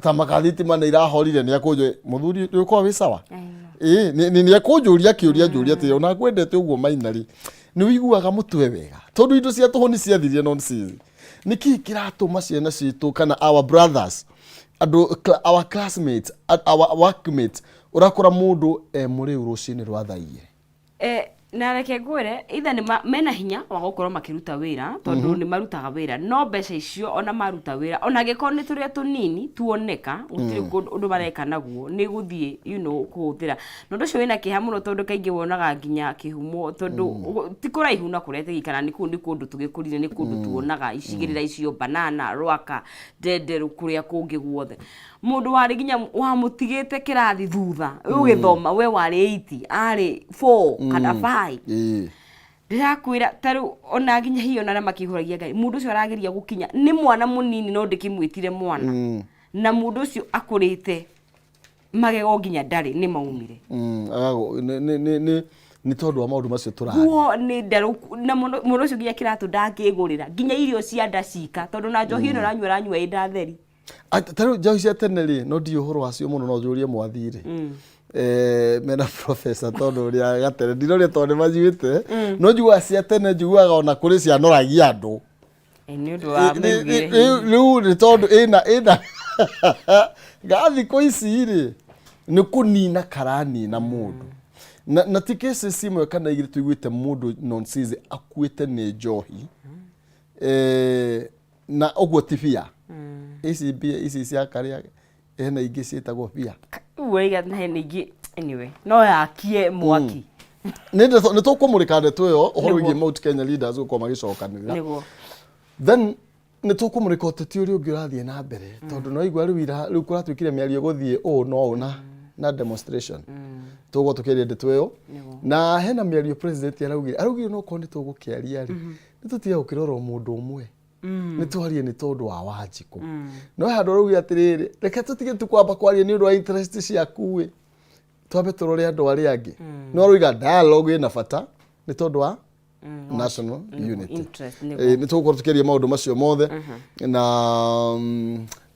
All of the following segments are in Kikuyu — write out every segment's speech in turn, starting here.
Ta maka thitima nĩ irahorire, nĩ akũnjũria, "Mũthuri, nĩ ũkorwo wĩ sawa?" Ĩĩ, nĩ ekũnjũria kĩũria, njũria atĩ ona ngwendete ũguo Maina rĩ, nĩ ũiguaga mũtwe wega? Tondũ indo cia tũhũ nĩ ciathirire. Nonsense. Nĩ kĩĩ kĩratũma ciana citũ kana our brothers, andũ our classmates, our workmates, ũrakora mũndũ e mũrĩu rũcinĩ rwa thaa 2? Na reke ngwĩre, either nĩ mena hinya wa gũkorwo makĩruta wĩra, tondũ nĩ marutaga wĩra, no mbeca icio ona maruta wĩra, ona angĩkorwo nĩ tũrĩa tũnini tuoneka, gũtirĩ ũndũ mareka naguo, nĩ gũthiĩ kũhũthĩra. Na ũndũ ũcio wĩna kĩeha mũno, tondũ kaingĩ wonaga nginya kĩhumo, tondũ ti kũraihu na kũrĩa tũgĩikara, nĩ kũu nĩ kũndũ tũgĩkũrire, nĩ kũndũ tuonaga icigĩrĩra icio, Banana, Rwaka, Ndenderũ, kũrĩa kũngĩ guothe. Mũndũ warĩ nginya wamũtigĩte kĩrathi thutha ũgĩthoma, we warĩ 8, arĩ 4 kana 5. Ndĩrakwĩra, ta rĩu ona nginya hiyo ona arĩa makĩihũragia Ngai, mũndũ ũcio arageria gũkinya nĩ mwana mũnini, no ndĩkĩmwĩtire mwana, na mũndũ ũcio akũrĩte magego nginya ndarĩ nĩ maumire. Nĩ tondũ wa maũndũ macio tũraria. Nguo nĩ ndarũku, na mũndũ ũcio nginya kĩratũ ndangĩgũrĩra, nginya irio cia nda cika, tondũ na njohi ĩno ũranyua, ũranyua ĩ nda theri. Ta rĩu njohi cia tene rĩ, no ndiũĩ ũhoro wacio mũno, no njũrie Mwathi rĩ, mena professor, tondũ ũrĩa gatene ndinoria, tondũ nĩ manyuĩte, no njiguaga cia tene, njiguaga ona kũrĩ cianoragia andũ. Nĩ ũndũ wa mĩrugĩre. Rĩu nĩ tondũ ĩna ga thikũ ici rĩ, nĩ kũnina karanina mũndũ, na ti cases imwe kana igĩrĩ tũiguĩte mũndũ nonsense akuĩte nĩ njohi. Na ũguo ti bia ici, mbia ici cia karĩa, hena ingĩ ciĩtagwo bia. Ũraiga na hena ingĩ, anyway, no yakie mwaki. Nĩ tũkũmũrĩka ndeto ĩyo, ũhoro wĩgiĩ Mount Kenya leaders gũkorwo magĩcokanĩrĩra. Then nĩ tũkũmũrĩka ũteti ũrĩa ũngĩ ũrathiĩ na mbere, tondũ no igua rĩu ira rĩu kũratuĩkire mĩario gũthiĩ ũũ no ũũ na demonstration. Tũgũkorwo tũkĩaria ndeto ĩyo, na hena mĩario president araugire no korwo nĩ tũgũkĩaria rĩ, nĩ tũtige gũkĩrora o mũndũ ũmwe, nĩ twarie nĩ tondũ wa Wanjikũ. No handũ araugire atĩrĩrĩ, reke tũtige tu kwamba kwaria nĩ ũndũ wa interest ciaku ĩ, twambe tũrore andũ arĩa angĩ. No aroiga dialogue ĩna bata nĩ tondũ wa national unity. Interest, nĩguo. Nĩ tũgũkorwo tũkĩaria maũndũ macio mothe na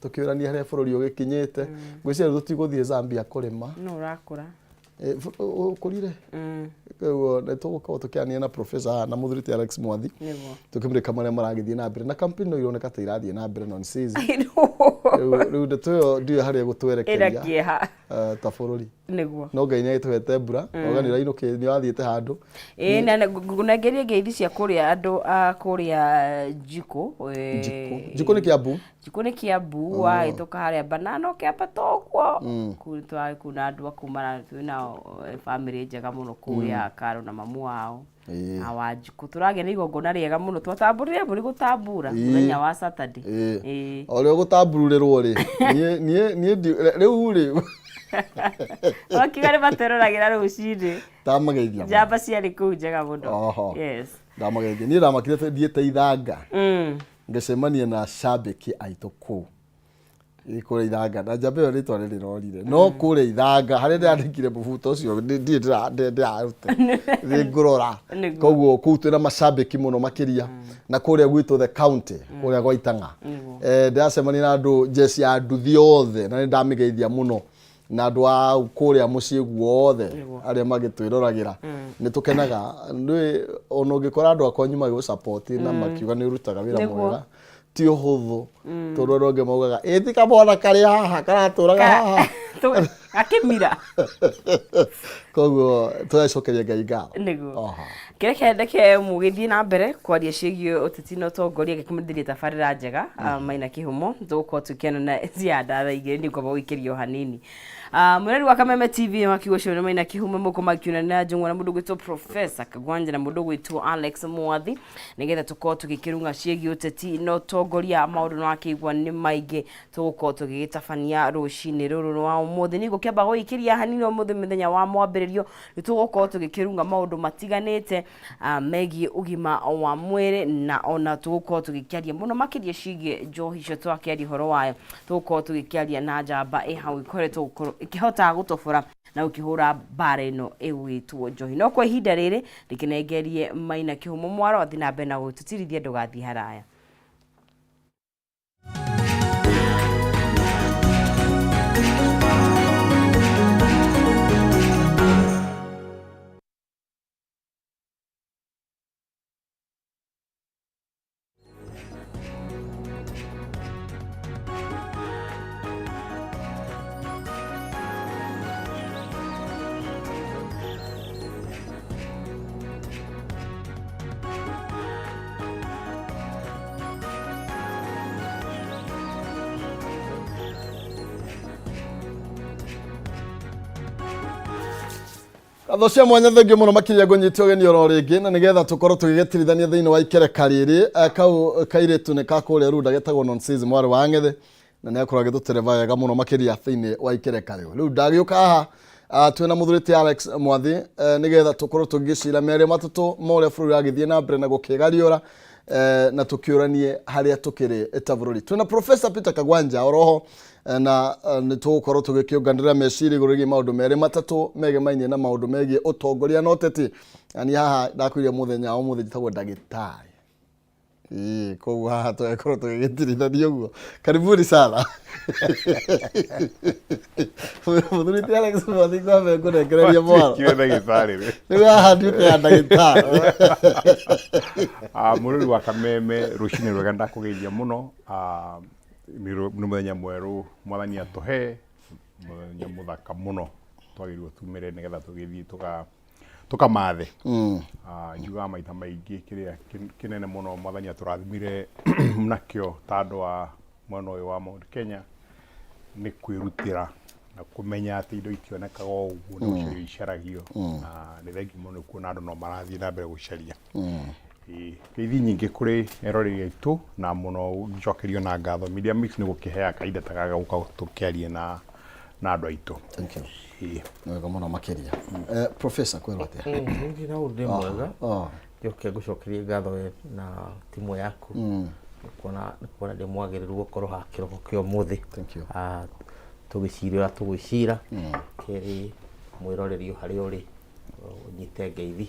tũkĩũrania harĩa bũrũri ũgĩkinyĩte. Ngwĩciria rĩu tũtigũthiĩ Zambia kũrĩma. No ũrakũra. Ũkũrire. Koguo nĩ tũgũkorwo tũkĩaria na professor haha na mũthuri ti Alex Mwathi, tũkĩmũrĩka marĩa maragĩthiĩ na mbere na campaign, no ironeka ta irathiĩ na mbere nonsense. Rĩu ndeto ĩyo ndiũĩ harĩa ĩna ĩgũtwerekeria kĩeha. Ta bũrũri. No Ngai nĩ agĩtũhete mbura, oga nĩ ũrainũkĩ, nĩ ũrathiĩte handũ. Ĩĩ, na ngũnengerie ngeithi cia kũrĩa andũ a kũrĩa Njikũ. Njikũ, Njikũ nĩ Kiambu. Njikũ nĩ Kiambu, wahĩtũka harĩa Banana ũkĩambata ũguo. Kũu twarĩ kũu na andũ a kũu twĩ nao, bamĩrĩ njega mũno kũrĩa, Karo na mamu wao. A Wanjikũ tũragĩa na igongona rĩega mũno, twatambũrire mbũri gũtambura mũthenya wa Saturday. O ũrĩa ũgũtambururĩrwo rĩ, niĩ rĩu rĩ. Wakiuga nĩ matweroragĩra rũcinĩ. Ndamageithia mũno. Njamba ciarĩ kũu njega mũno. Oho. Ndamageithia. Niĩ ndamakire thiĩte Ithanga, ngĩcemania na cambĩki aitũ kũu. Ĩ, kũrĩa Ithanga, na njamba ĩyo rĩtwa rĩrĩ rorire, no kũrĩa Ithanga harĩa ndĩrandĩkire mũbuto ũcio, ndirĩ ndĩrarute, nĩ ngũrora. Koguo kũu twĩna macambĩki mũno makĩria, na kũrĩa gwitũ the county, kũrĩa gwa Itang'a. Ndĩracemania na andũ jeshi ya nduthi othe, na nĩ ndamĩgeithia mũno, na andũ a kũrĩa mũciĩ guothe arĩa magĩtwĩroragĩra. Nĩ tũkenaga nĩ ona ũngĩkora andũ akwanyu magĩgũ na makiuga nĩ ũrutaga wĩra mwega. Ti ũhũthũ, tondũ andũ angĩ maugaga ĩ ti kamwana karĩ haha karatũraga haha. Gakĩmira. Koguo tũgacokeria Ngai ngatho. Oho. Kĩreke ndeke mũgĩthiĩ na mbere kwaria ciĩgiĩ ũteti na ũtongoria, ngĩkũmĩrĩria tabarĩra njega. Maina Kĩhumo, tũgũkorwo tũkĩonana cia ndatha 2, nĩ ngwamba gũikĩrio hanini. Mwĩrori wa Kameme TV wa kiugo cio nĩ Maina Kĩhumo, mũkũ makiuna na njũng'wa na mũndũ gwĩtwo Professor Kagwanja na mũndũ gwĩtwo Alex Mwathi, nĩgetha tũkorwo tũgĩkĩrung'a ciĩgiĩ ũteti na ũtongoria. Maũndũ no akĩigua nĩ maingĩ tũgũkorwo tũgĩgĩtabania rũcinĩ rũrũ rwa ũmũthĩ. Nĩ ngũkĩamba gũgĩkĩria hanini ũmũthĩ, mũthenya wa mwambĩrĩrio, nĩ tũgũkorwo tũgĩkĩrunga maũndũ matiganĩte megiĩ ũgima wa mwĩrĩ, na ona tũgũkorwo tũgĩkĩaria mũno makĩria ciĩgiĩ njohi icio twakĩaria ũhoro wayo. Tũgũkorwo tũgĩkĩaria na njamba ĩ hau ĩkoretwo gũkorwo ĩkĩhota gũtobora na gũkĩhũra mbara ĩno ĩgwĩtwo njohi. No kwa ihinda rĩrĩ rĩkĩnengerie Maina Kĩhumo mwaro athiĩ na mbere na gũtũtirithia. Ndũgathiĩ haraya. Ngatho cia mwanya, thengio mũno makĩria ngũnyite ũgeni oro rĩngĩ na nĩgetha tũkorwo tũgĩgĩtirithania thĩinĩ wa ikereka rĩrĩ. Kau kairĩtu nĩ ka kũrĩa Runda getagwo Nonsizi mwarĩ wa Ng'ethe, na nĩ akorwo agĩtũtereba wega mũno makĩria thĩinĩ wa ikereka rĩu. Rĩu ndagĩũka haha, twĩna mũthurĩti Alex Mwathi, nĩgetha tũkorwo tũgĩcira merĩ matatũ ma ũrĩa bũrũri ũragĩthiĩ na mbere na gũkĩgariũra, na tũkĩũranie harĩa tũkĩrĩ ta bũrũri. Twĩna Professor Peter Kagwanja oroho, na nĩ tũgũkorwo tũgĩkĩũnganĩra meciria igũrũ rĩgiĩ maũndũ merĩ matatũ megemainie na maũndũ megiĩ ũtongoria na ũteti. Na niĩ haha ndakwĩrire mũthenya wa ũmũthĩ njĩtagwo ndagĩtarĩ. Ĩĩ, koguo haha tũgagĩkorwo tũgĩgĩtirithania ũguo. Karibuni sana, mũthuri ti Alex Mwathi. Kwambe ngũnengereria mwaro. Kire ndagĩtarĩ rĩ. Rĩu haha nduĩke ya ndagĩtarĩ. Mũrũri wa Kameme, rũcinĩ rwega, ndakũgeithia mũno. Nĩ mũthenya mwerũ mwathani atũhe, mũthenya mũthaka mũno twagĩrĩirwo tumĩre nĩgetha tũgĩthiĩ tũkamathe. Njugaga maita maingĩ kĩrĩa kĩnene mũno mwathani atũrathimire nakĩo ta andũ a mwena ũyũ wa Mount Kenya nĩ kwĩrutĩra na kũmenya atĩ indo itionekaga o ũguo, nĩ gũcario icaragio, na nĩ thengiũ mũno nĩ kuona andũ no marathiĩ na mbere gũcaria. Ĩĩ, ngeithi nyingĩ kũrĩ eroreri aitũ, na mũno njokerio na ngatho Media Mix nĩ gũkĩheaga kahinda ta gaka gũka tũkĩarie na andũ aitũ. Thank you. Ĩĩ. Nĩ wega mũno makĩria. Professor, kwĩrwo atĩa? Ningĩ na ũndũ mwega. Njoke ngũcokerie ngatho we na timu yaku nĩ kuona ndĩ mwagĩrĩru gũkorwo haha kĩroko kĩa ũmũthĩ. Thank you. Tũgĩcira ũrĩa tũgwĩcira. Kerĩ, mwĩroreri o harĩa ũrĩ ũnyite ngeithi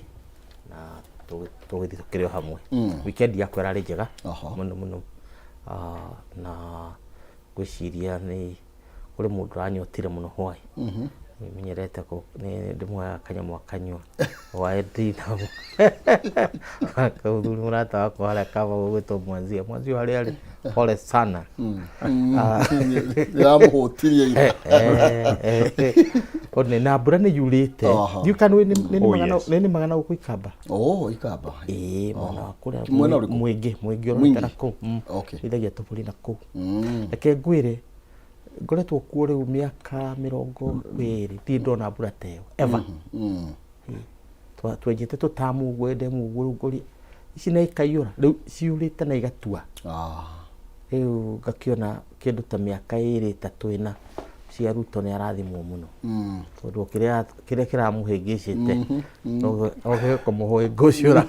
na tũgĩthiĩ tũkĩrĩ o hamwe. Weekend yakwa ĩrarĩ njega mũno mũno. Na ngwĩciria nĩ kũrĩ mũndũ ũranyotire mũno hwaĩ. Menyerete nĩ ndĩmuoyaga kanyamũ akanyua hwaĩ ndina mũthuri mũrata wakwa harĩa kaba gũgwĩtwo Mwanzia. Mwanzia harĩa arĩ, pole sana. Ndĩramũhũtirie ira. One na mbura nĩ yurĩte. Ndiũĩ kana nĩ Oh, magana yes. nĩ magana gũkũ Ikamba. Oh, Ikamba. Ĩĩ, mwena wa kũrĩa. Mwena ũrĩkũ? Mwingĩ Mwingĩ? ũronekana kũu. Rithagia tũbũri na kũu. Reke ngwĩre, ngoretwo kuo rĩu mĩaka 20, ndirĩ ndona mbura ta ĩyo ever. Twenjete tũtamu ũguo, ndemu ũguo, rĩu ngũria ici na ikaiyũra, rĩu ciurĩte na igatua. Rĩu ngakĩona kĩndũ ta mĩaka 2, 3, 4 cia Ruto nĩ arathimwo mũno, tondũ kĩrĩa kĩrĩa kĩramũhĩngĩcĩte no kũmũhĩngũcũra,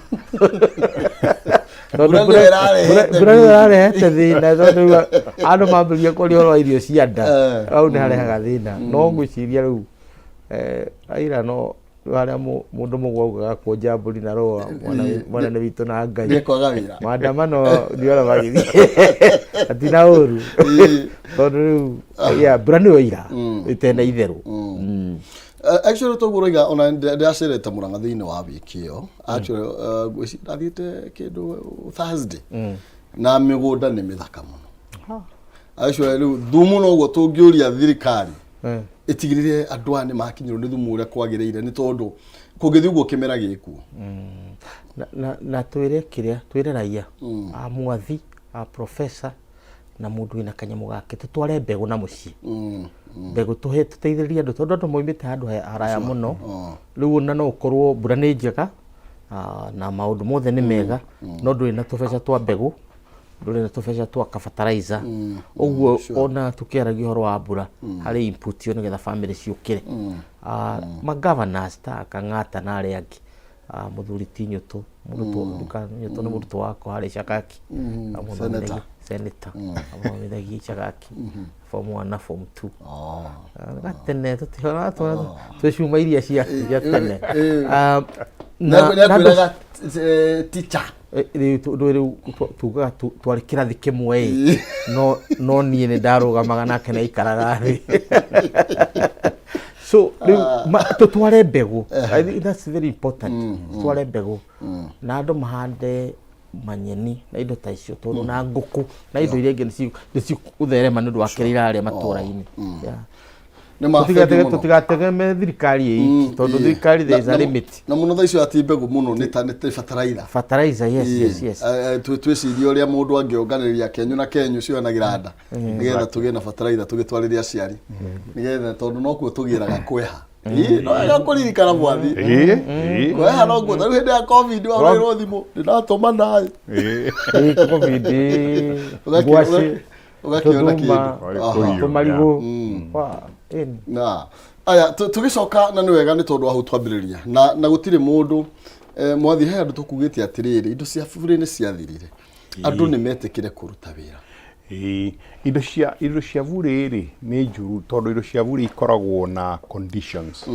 tondũ Mbura nĩyo ĩrarehete mbura nĩyo ĩrarehete thĩna, tondũ rĩu andũ mambĩrĩria kwaria ũhoro wa irio cia nda, hau nĩ harehaga thĩna. No ngwĩciria rĩu Raila no harĩa mũndũ mũgũ augaga kũnja mbũri na rũa, mwana nĩ witũ na Ngai. Nĩekwaga wĩra. Maandamano ndiona magĩthiĩ atina ũru, tondũ rĩu yeah, mbura nĩyo ira ĩtena itherũ. Actually toguo ũroiga, ona ndĩracerete Mũrang'a thĩinĩ wa wiki ĩyo. Actually, ngwĩciria ndathiĩte kĩndũ Thursday, na mĩgũnda nĩ mĩthaka mũno. Actually rĩu thumu noguo tũngĩũria thirikari ĩtigĩrĩre andũ aya nĩ makinyĩrwo nĩ thumu ũrĩa kwagĩrĩire, nĩ tondũ kũngĩthiĩ ũguo kĩmera gĩkuo. Na twĩre kĩrĩa twĩre raia a Mwathi, a professor, na mũndũ wĩna kanyamũ gake, tũtware mbegũ na mũciĩ, mbegũ tũhe tũteithĩrĩrie andũ, tondũ andũ maumĩte handũ haraya mũno. Rĩu ona no ũkorwo mbura nĩ njega, na maũndũ mothe nĩ mega, no ndũrĩ na tũbeca twa mbegũ, ndũrĩ na tũbeca twa kabataraitha ũguo. Ona tũkĩaragia ũhoro wa mbura harĩ input ĩyo nĩgetha family ciũkĩre. Ma governors ta Kang'ata na arĩa angĩ, mũthuri ti Nyũtũ, mũrutwo Nyũtũ nĩ mũrutwo wakwa harĩ Cakaki. Senator. Senator amũthomithagia Icagaki form 1 na form 2. Gatene tũtihona twĩ cuma iria cia tene. Na nĩakwĩraga teacher. Rĩu tondũ rĩu tugaga twarĩ kĩrathi kĩmwe ĩ, no niĩ nĩ ndarũgamaga nake na aikaraga thĩ. So rĩu tũtware mbegũ. I think that's very important, tũtware mbegũ na andũ mahande manyeni na indo ta icio, tondũ na ngũkũ na indo iria ingĩ nĩ cigũtherema nĩ ũndũ wa kĩrĩa irarĩa matũra-inĩ. Yeah. Nĩ ma, thank you mũno. Tũtigategeme thirikari ĩiki, tondũ thirikari there is a limit. Na mũno thaa icio ati mbegũ mũno nĩ ta nĩ ta bataraitha. Fertilizer, yes. Twĩcirie ũrĩa mũndũ angĩonganĩrĩria kenyu na kenyu cionagĩra nda, nĩgetha tũgĩe na bataraitha tũgĩtwarĩre aciari, nĩgetha tondũ nokuo tũgĩraga kweha. Ĩĩ, no wega kũririkana mwathi. Ĩĩ, ĩĩ. Kweha no nguo, tarĩu hĩndĩ ya COVID wahũrĩrwo thimũ, ndĩratũma naĩ. Ĩĩ. Ĩĩ, covid ngwacĩ Ũgakĩona tũthuma kĩndũ. Kwarĩ Aha. kũhiũ. tũmarigũ Wa, ĩni. Na aya tũgĩcoka na nĩ wega nĩ tondũ wa hau twambĩrĩria na gũtirĩ mũndũ mwathi he andũ tũkugĩte atĩrĩrĩ indo cia burĩ nĩ ciathirire andũ nĩ metĩkĩre kũruta wĩra. Ĩĩ, indo cia burĩ rĩ nĩ njũru tondũ indo cia burĩ ikoragwo na conditions.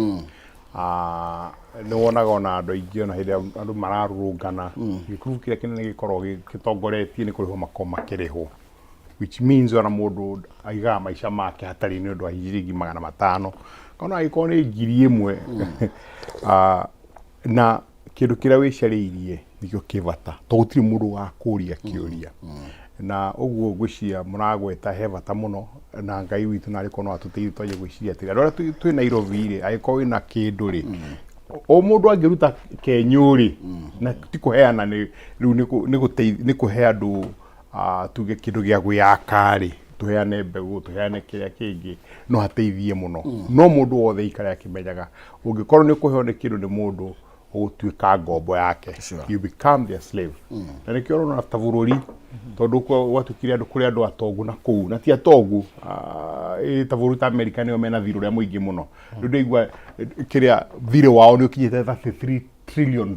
Ah, nĩ wonaga ona andũ aingĩ ona hĩndĩ ĩrĩa andũ mararũrũngana gĩkurubu kĩrĩa kĩnene gĩkoragwo gĩtongoretie nĩ kũrĩhwo makoragwo makĩrĩhwo, which means ona mũndũ aigaga maica make hatarĩ nĩ ũndũ wa ciringi 500 kana angĩkorwo nĩ 1000. Ah, na kĩndũ kĩrĩa wĩcarĩirie nĩkĩo kĩ bata to gũtirĩ mũndũ wakũria kĩũria na ũguo ngwĩciria mũragweta he bata mũno na Ngai witũ narĩ korwo no atũteithie twanjie gwĩciria atĩrĩ andũ arĩa twĩ Nairobi rĩ angĩkorwo wĩna kĩndũ rĩ o mũndũ angĩruta kenyũ rĩ na ti kũheana nĩ rĩu nĩ kũhe andũ tuge kĩndũ gĩa gwĩaka rĩ tũheane mbegũ tũheane kĩrĩa kĩngĩ no hateithie mũno no mũndũ wothe aikare akĩmenyaga ũngĩkorwo nĩ ũkũheo nĩ kĩndũ nĩ mũndũ ũgũtuĩka ngombo yake. You become their slave. Na nĩkĩo ũrona ta bũrũri tondũ gwatuĩkire andũ kũrĩ andũ atongu na kũu na ti atongu ta bũrũri ta America nĩo mena thirĩ ũrĩa mũingĩ mũno rĩu ndaigua kĩrĩa thirĩ wao nĩ ũkinyĩte $33 trillion,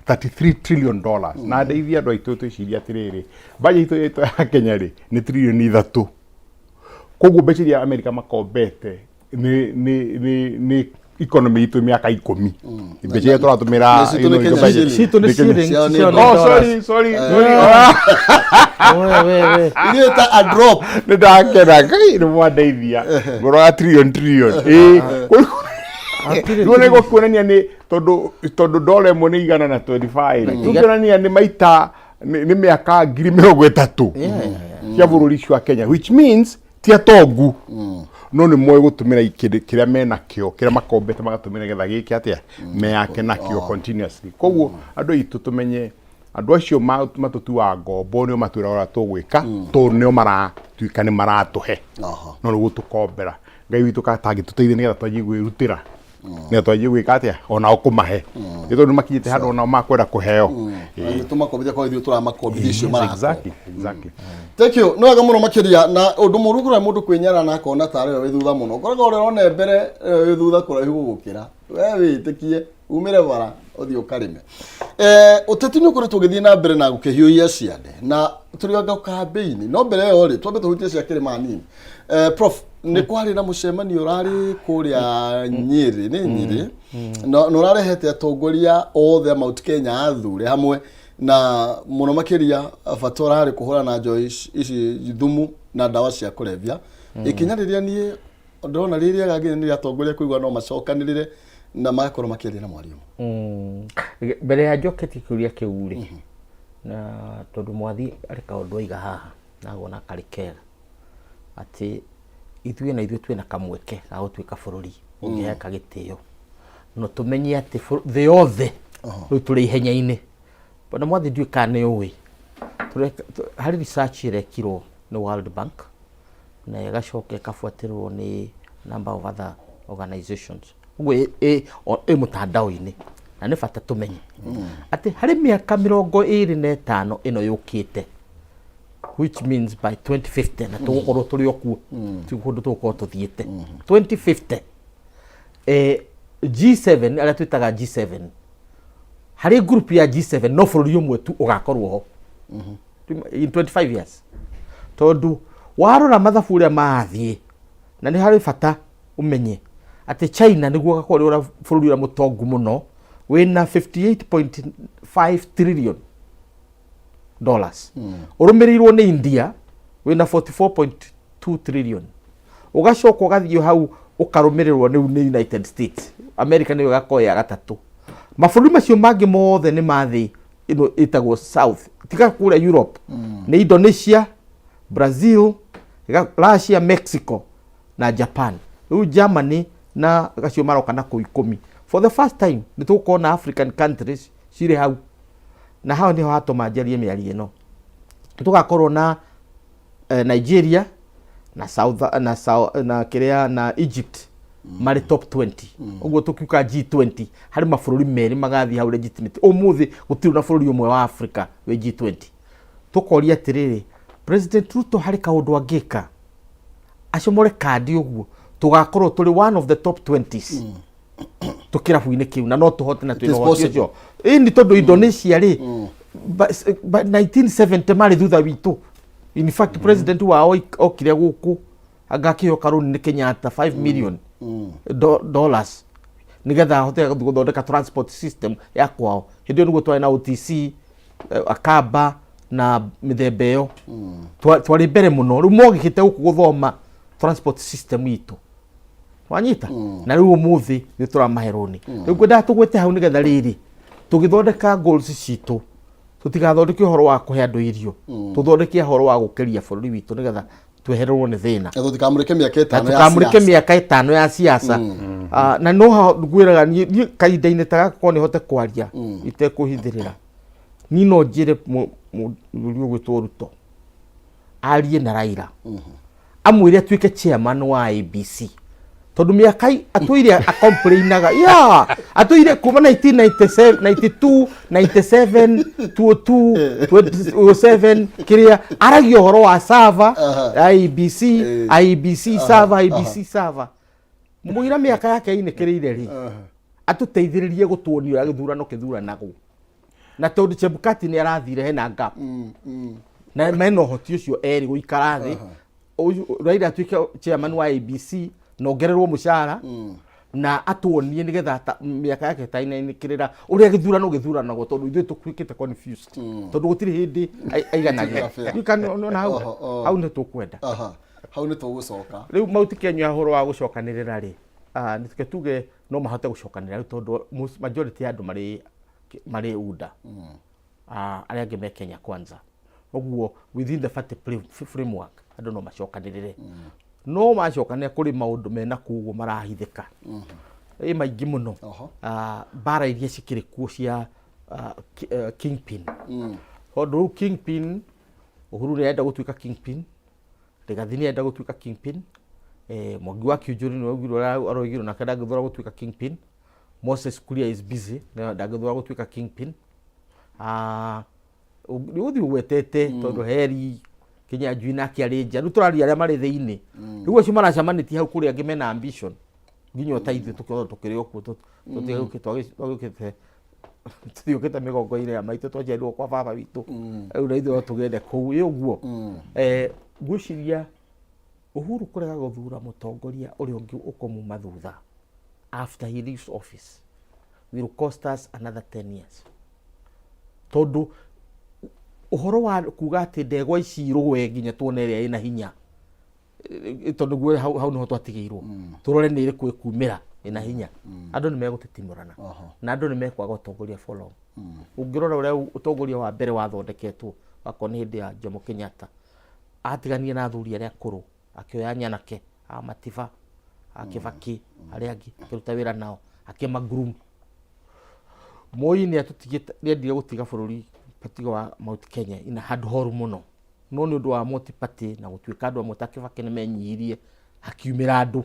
$33 trillion. Na ndeithia andũ aitũ twĩcirie atĩrĩrĩ budget itũ ya Kenya rĩ nĩ 3 trillion, koguo mbeca iria America makombete nĩ economy itũ mĩaka 10 mbeca iria tũratũmĩra. Na citũ nĩ Kenya budget. shilling. Citũ nĩ Nĩ Kenya- shilling, Ciao nĩ ciao nĩ Oh, dollars. sorry, sorry, sorry. We, we, we. Ithuĩ ta a drop. Nĩ ndakena Ngai nĩ mwandeithia ngoroga trillion trillion ĩĩ. Hatirĩ. Rĩu nĩ gũkuonania nĩ tondũ dola ĩmwe nĩ 125 rĩ kuonania nĩ maita nĩ mĩaka 30,000 cia bũrũri ũcio wa Kenya, which means ti atongu no nĩ moĩ gũtũmĩra kĩndũ kĩrĩa menakĩo kĩrĩa makombete magatũmĩra nĩgetha gĩke atĩa meyake nakĩo continuously. Koguo andũ aitũ tũmenye andũ acio matũtuaga ngombo nĩo matwĩraga ũrĩa tũgwĩka tondũ nĩo maratuĩka nĩ maratũhe no nĩ gũtũkombera. Ngai witũ katangĩtũteithia nĩgetha twanjie gwĩrutĩra nĩgetha twanjie gwĩka atĩa onao kũmahe nĩ tondũ nĩ makinyĩte handũ onao makwenda kũheo. Nĩ tũmakombithia kwa ithuĩ tũramakombithia icio marakomba. Exactly. Thank you. Nĩ wega mũno makĩria na ũndũ mũru kũrĩa mũndũ kwĩnyara na akona tarĩ we wĩ thutha mũno. Ũkoraga ũrĩa ũrona mbere wĩ thutha kũraihu gũgũkĩra. We wĩtĩkie umĩre bara ũthiĩ ũkarĩme. Ũteti nĩ ũkoretwo ũgĩthiĩ na mbere na gũkĩhiũhia ciande na tũrĩ anga kambĩini no mbere ĩyo rĩ twambe tũhutie cia kĩrĩma hanini. Prof, nĩ kwarĩ na mũcemanio ũrarĩ kũrĩa Nyĩrĩ, nĩ Nyĩrĩ, na ũrarehete atongoria othe a Mount Kenya athure hamwe na mũno makĩria bata ũrarĩ kũhũrana na njohi ici thumu na ndawa cia kũrebia. Ikinya rĩrĩa niĩ ndĩrona rĩ rĩega nginya nĩ atongoria kũigua no macokanĩrĩre na magakorwo makĩaria na mwario. Mbere ya njoketie kĩũria kĩu rĩ na tondũ mwathi arĩ kaũndũ aiga haha na ngona karĩ kega atĩ ithuĩ na ithuĩ twĩna kamweke ga gũtuĩka bũrũri ũngĩheka gĩtĩo no tũmenye atĩ thĩ yothe rĩu tũrĩ ihenya-inĩ. Bwana mwathi, ndiũĩ kana nĩ ũĩ harĩ research ĩrekirwo nĩ World Bank na ĩgacoka ĩkabuatĩrĩrwo nĩ number of other organizations ũguo ĩ mũtandao-inĩ na nĩ bata tũmenye atĩ harĩ mĩaka 25 ĩno yũkĩte, which means by 2050 na tũgũkorwo tũrĩ o kuo ti kũndũ tũgũkorwo tũthiĩte 2050 G7 arĩa twĩtaga G7 harĩ group ya G7 no bũrũri ũmwe tu ũgakorwo ho in 25 years tondũ warora mathabu ũrĩa marathiĩ na nĩ harĩ bata ũmenye atĩ China nĩguo ũgakorwo ũrĩ bũrũri ũrĩa mũtongu mũno wĩna 58.5 trillion dollars, ũrũmĩrĩirwo nĩ India wĩna 44.2 trillion, ũgacoka ũgathiĩ hau ũkarũmĩrĩrwo nĩ United States America nĩyo ĩgakorwo ya gatatũ. Mabũrũri macio mangĩ mothe nĩ ma thĩ ĩno ĩtagwo South tiga kũrĩa Europe nĩ Indonesia, Brazil, Russia, Mexico na Japan. Rĩu Germany na acio maroka na kũu 10. For the first time nĩ tũgũkorwo na African countries cirĩ hau na hau nĩho hatũma njarie mĩario ĩno. Tũgakorwo na Nigeria na South na, South, na kĩrĩa na Egypt. Marĩ top 20 ũguo tũkiuga G20, harĩ mabũrũri merĩ magathiĩ hau legitimate. Ũmũthĩ gũtirĩ na bũrũri ũmwe wa Africa wĩ G20. Tũkoria atĩrĩrĩ, President Ruto harĩ kaũndũ angĩka acomore kandi ũguo tũgakorwo tũrĩ one of the top 20s tũkĩrabu-inĩ kĩu, na no tũhote na It is twĩna ũhoti possible. ũcio. Ĩni tondũ Indonesia rĩ, 1970 marĩ thutha witũ. In fact, president wao okire gũkũ anga akĩheo karũni nĩ Kenyatta 5 million dollars nigetha ahote gũthondeka transport system ya kwao. Hĩndĩ ĩyo nĩguo twarĩ na OTC, Akamba na mĩthemba ĩyo. Twarĩ mbere mũno. Rĩu mogĩkĩte gũkũ gũthoma transport system itũ, wanyita? Na rĩu ũmũthĩ nĩ tũramahe rũni. Rĩu ngwendaga tũgwete hau nĩgetha rĩrĩ tũgĩthondeka goals citũ, tũtigathondeke ũhoro wa kũhe andũ irio, tũthondeke ũhoro wa gũkĩria bũrũri witũ nĩgetha twehererwo nĩ thĩna. Na tũtikamũrĩke mĩaka na 5 ya tũkamũrĩke siasa. Mĩaka 5 ya siasa. Ah, na no ha ngwĩraga niĩ kahinda-inĩ ta gaka korwo nĩ hote kwaria itekũhithĩrĩra, niĩ no njĩre mũthuri ũgwĩtwo Ruto arie na Raila, amwĩre atuĩke chairman wa ABC, tondũ mĩaka atũire acomplainaga ya atũire kuma 1997, 92, 97, 202, 2007, kĩrĩa aragia ũhoro wa server IEBC, IEBC server, IEBC server. Mũira mĩaka yake inĩkĩrĩire rĩ, atũteithĩrĩrie gũtuonia ũrĩa gĩthurano kĩthuranagwo, na tondũ Chebukati nĩ arathire hena gap na mena ũhoti ũcio erĩ gũikara thĩ. Raila atuĩke chairman wa ABC na ongererwo mũcara na atuonie nĩgetha mĩaka yake ĩtainainĩkĩrĩra ũrĩa gĩthurano gĩthuranagwo, tondũ ithuĩ tũtuĩkĩte confused, tondũ gũtirĩ hĩndĩ aiganagĩra. Fair. Ndiũĩ kana nĩwona hau. Oho, oho. Hau nĩ tũkwenda. Aha. Hau nĩ tũgũcoka. Rĩu mauti Kenya ũhoro wa gũcokanĩrĩra rĩ, nĩ tuge no mahote gũcokanĩrĩra rĩu, tondũ majority ya andũ marĩ UDA. Arĩa angĩ me Kenya Kwanza. Ũguo within the party framework andũ no macokanĩrĩre. No macokanĩrĩra, kũrĩ maũndũ mena kũu marahithĩka ĩ maingĩ mũno. Mbara iria cikĩrĩ kuo cia kingpin, tondũ rĩu kingpin Uhuru nĩ arenda gũtuĩka kingpin, Rigathi nĩ arenda gũtuĩka kingpin, Mwangi wa Kiunjuri nĩ augirwo aroigirwo nake ndangĩthura gũtuĩka kingpin, Moses Kuria is busy na ndangĩthura gũtuĩka kingpin. Nĩ ũgũthiĩ ũgwetete tondũ heri Kinyanjui nake arĩ nja. Rĩu tũraria arĩa marĩ thĩinĩ, rĩu acio maracemanĩtie hau kũrĩ angĩ mena ambition nginya ta ithuĩ tũkĩona tũkĩrĩ o kuo tũtigĩũkĩte tũthiũkĩte mĩgongo-inĩ ya maitũ, twaciarirwo kwa baba witũ. Rĩu na ithuĩ no tũgende kũu ĩ ũguo. Ngwĩciria Uhuru kũrega gũthura mũtongoria ũrĩa ũngĩ ũkũmuma thutha after he leaves office will cost us another 10 years, tondũ ũhoro wa kuga atĩ ndegwa ici irũe nginya tuone ĩrĩa ĩna hinya, tondũ guo hau nĩho twatigĩirwo tũrore nĩ ĩrĩkũ ĩkumĩra ĩna hinya, andũ nĩ megũtitimũrana na andũ nĩ mekwaga ũtongoria for long. Ũngĩrora ũrĩa ũtongoria wa mbere wathondeketwo, wakorwo nĩ hĩndĩ ya Jomo Kenyatta, atiganire na athuri arĩa akũrũ, akĩoya nyanake a Matiba, a Kibaki, arĩa angĩ, akĩruta wĩra nao, akĩma groom. Moi nĩ atũtigĩte, nĩ endire gũtiga bũrũri tiga wa Mount Kenya ina handũ horu mũno, no nĩ ũndũ wa multi party na gũtuĩka andũ amwe ta Kibaki nĩ menyihirie, hakiumĩra andũ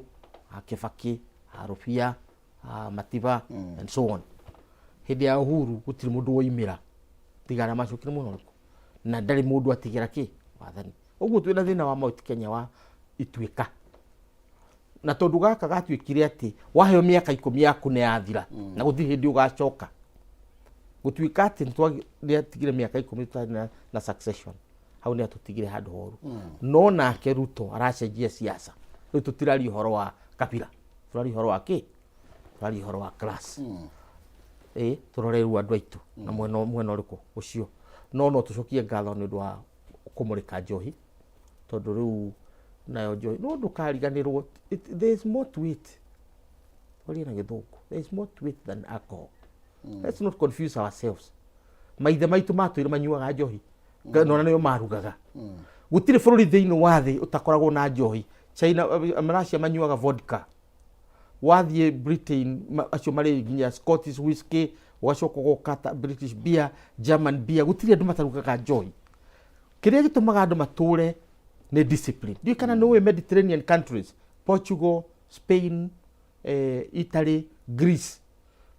a Kibaki, a Rubia, a Matiba and so on. Hĩndĩ ya Uhuru gũtirĩ mũndũ woimĩra tiga arĩa macokire mũno ũrĩkũ, na ndarĩ mũndũ atigĩra kĩ wathani. Ũguo twĩna thĩna wa Mount Kenya wa ituĩka, na tondũ gaka gatuĩkire atĩ waheo mĩaka 10 yaku nĩ yathira na gũtirĩ hĩndĩ ũgacoka gũtuĩka atĩ nĩ atigire mĩaka 10 tũtarĩ na succession. Hau nĩ atũtigire handũ horu. No nake Ruto aracenjia siasa. Rĩu tũtiraria ũhoro wa kabira, tũraria ũhoro wa kĩ? Tũraria ũhoro wa class. Ĩ tũrore rĩu andũ aitũ na mwena ũrĩkũ ũcio. No tũcokie ngatho nĩ ũndũ wa kũmũrĩka njohi, tondũ rĩu nayo njohi no ndũkariganĩrwo there is more to it. Twarie na Gĩthũngũ, there is more to it than alcohol. Let's not confuse ourselves. Maithe maitũ matũire manyuaga njohi nona nĩo marugaga. Gũtirĩ bũrũri thĩinĩ wa thĩ ũtakoragwo na njohi. China, Russia manyuaga vodka. Wathiĩ Britain, acio marĩ nginya Scottish whisky, ũgacoka ũgoka ta British beer, German beer. Gũtirĩ andũ matarugaga njohi. Kĩrĩa gĩtũmaga andũ matũre nĩ discipline. Ndiũĩ kana nĩ ũĩ Mediterranean countries, Portugal, Spain. Italy, Greece,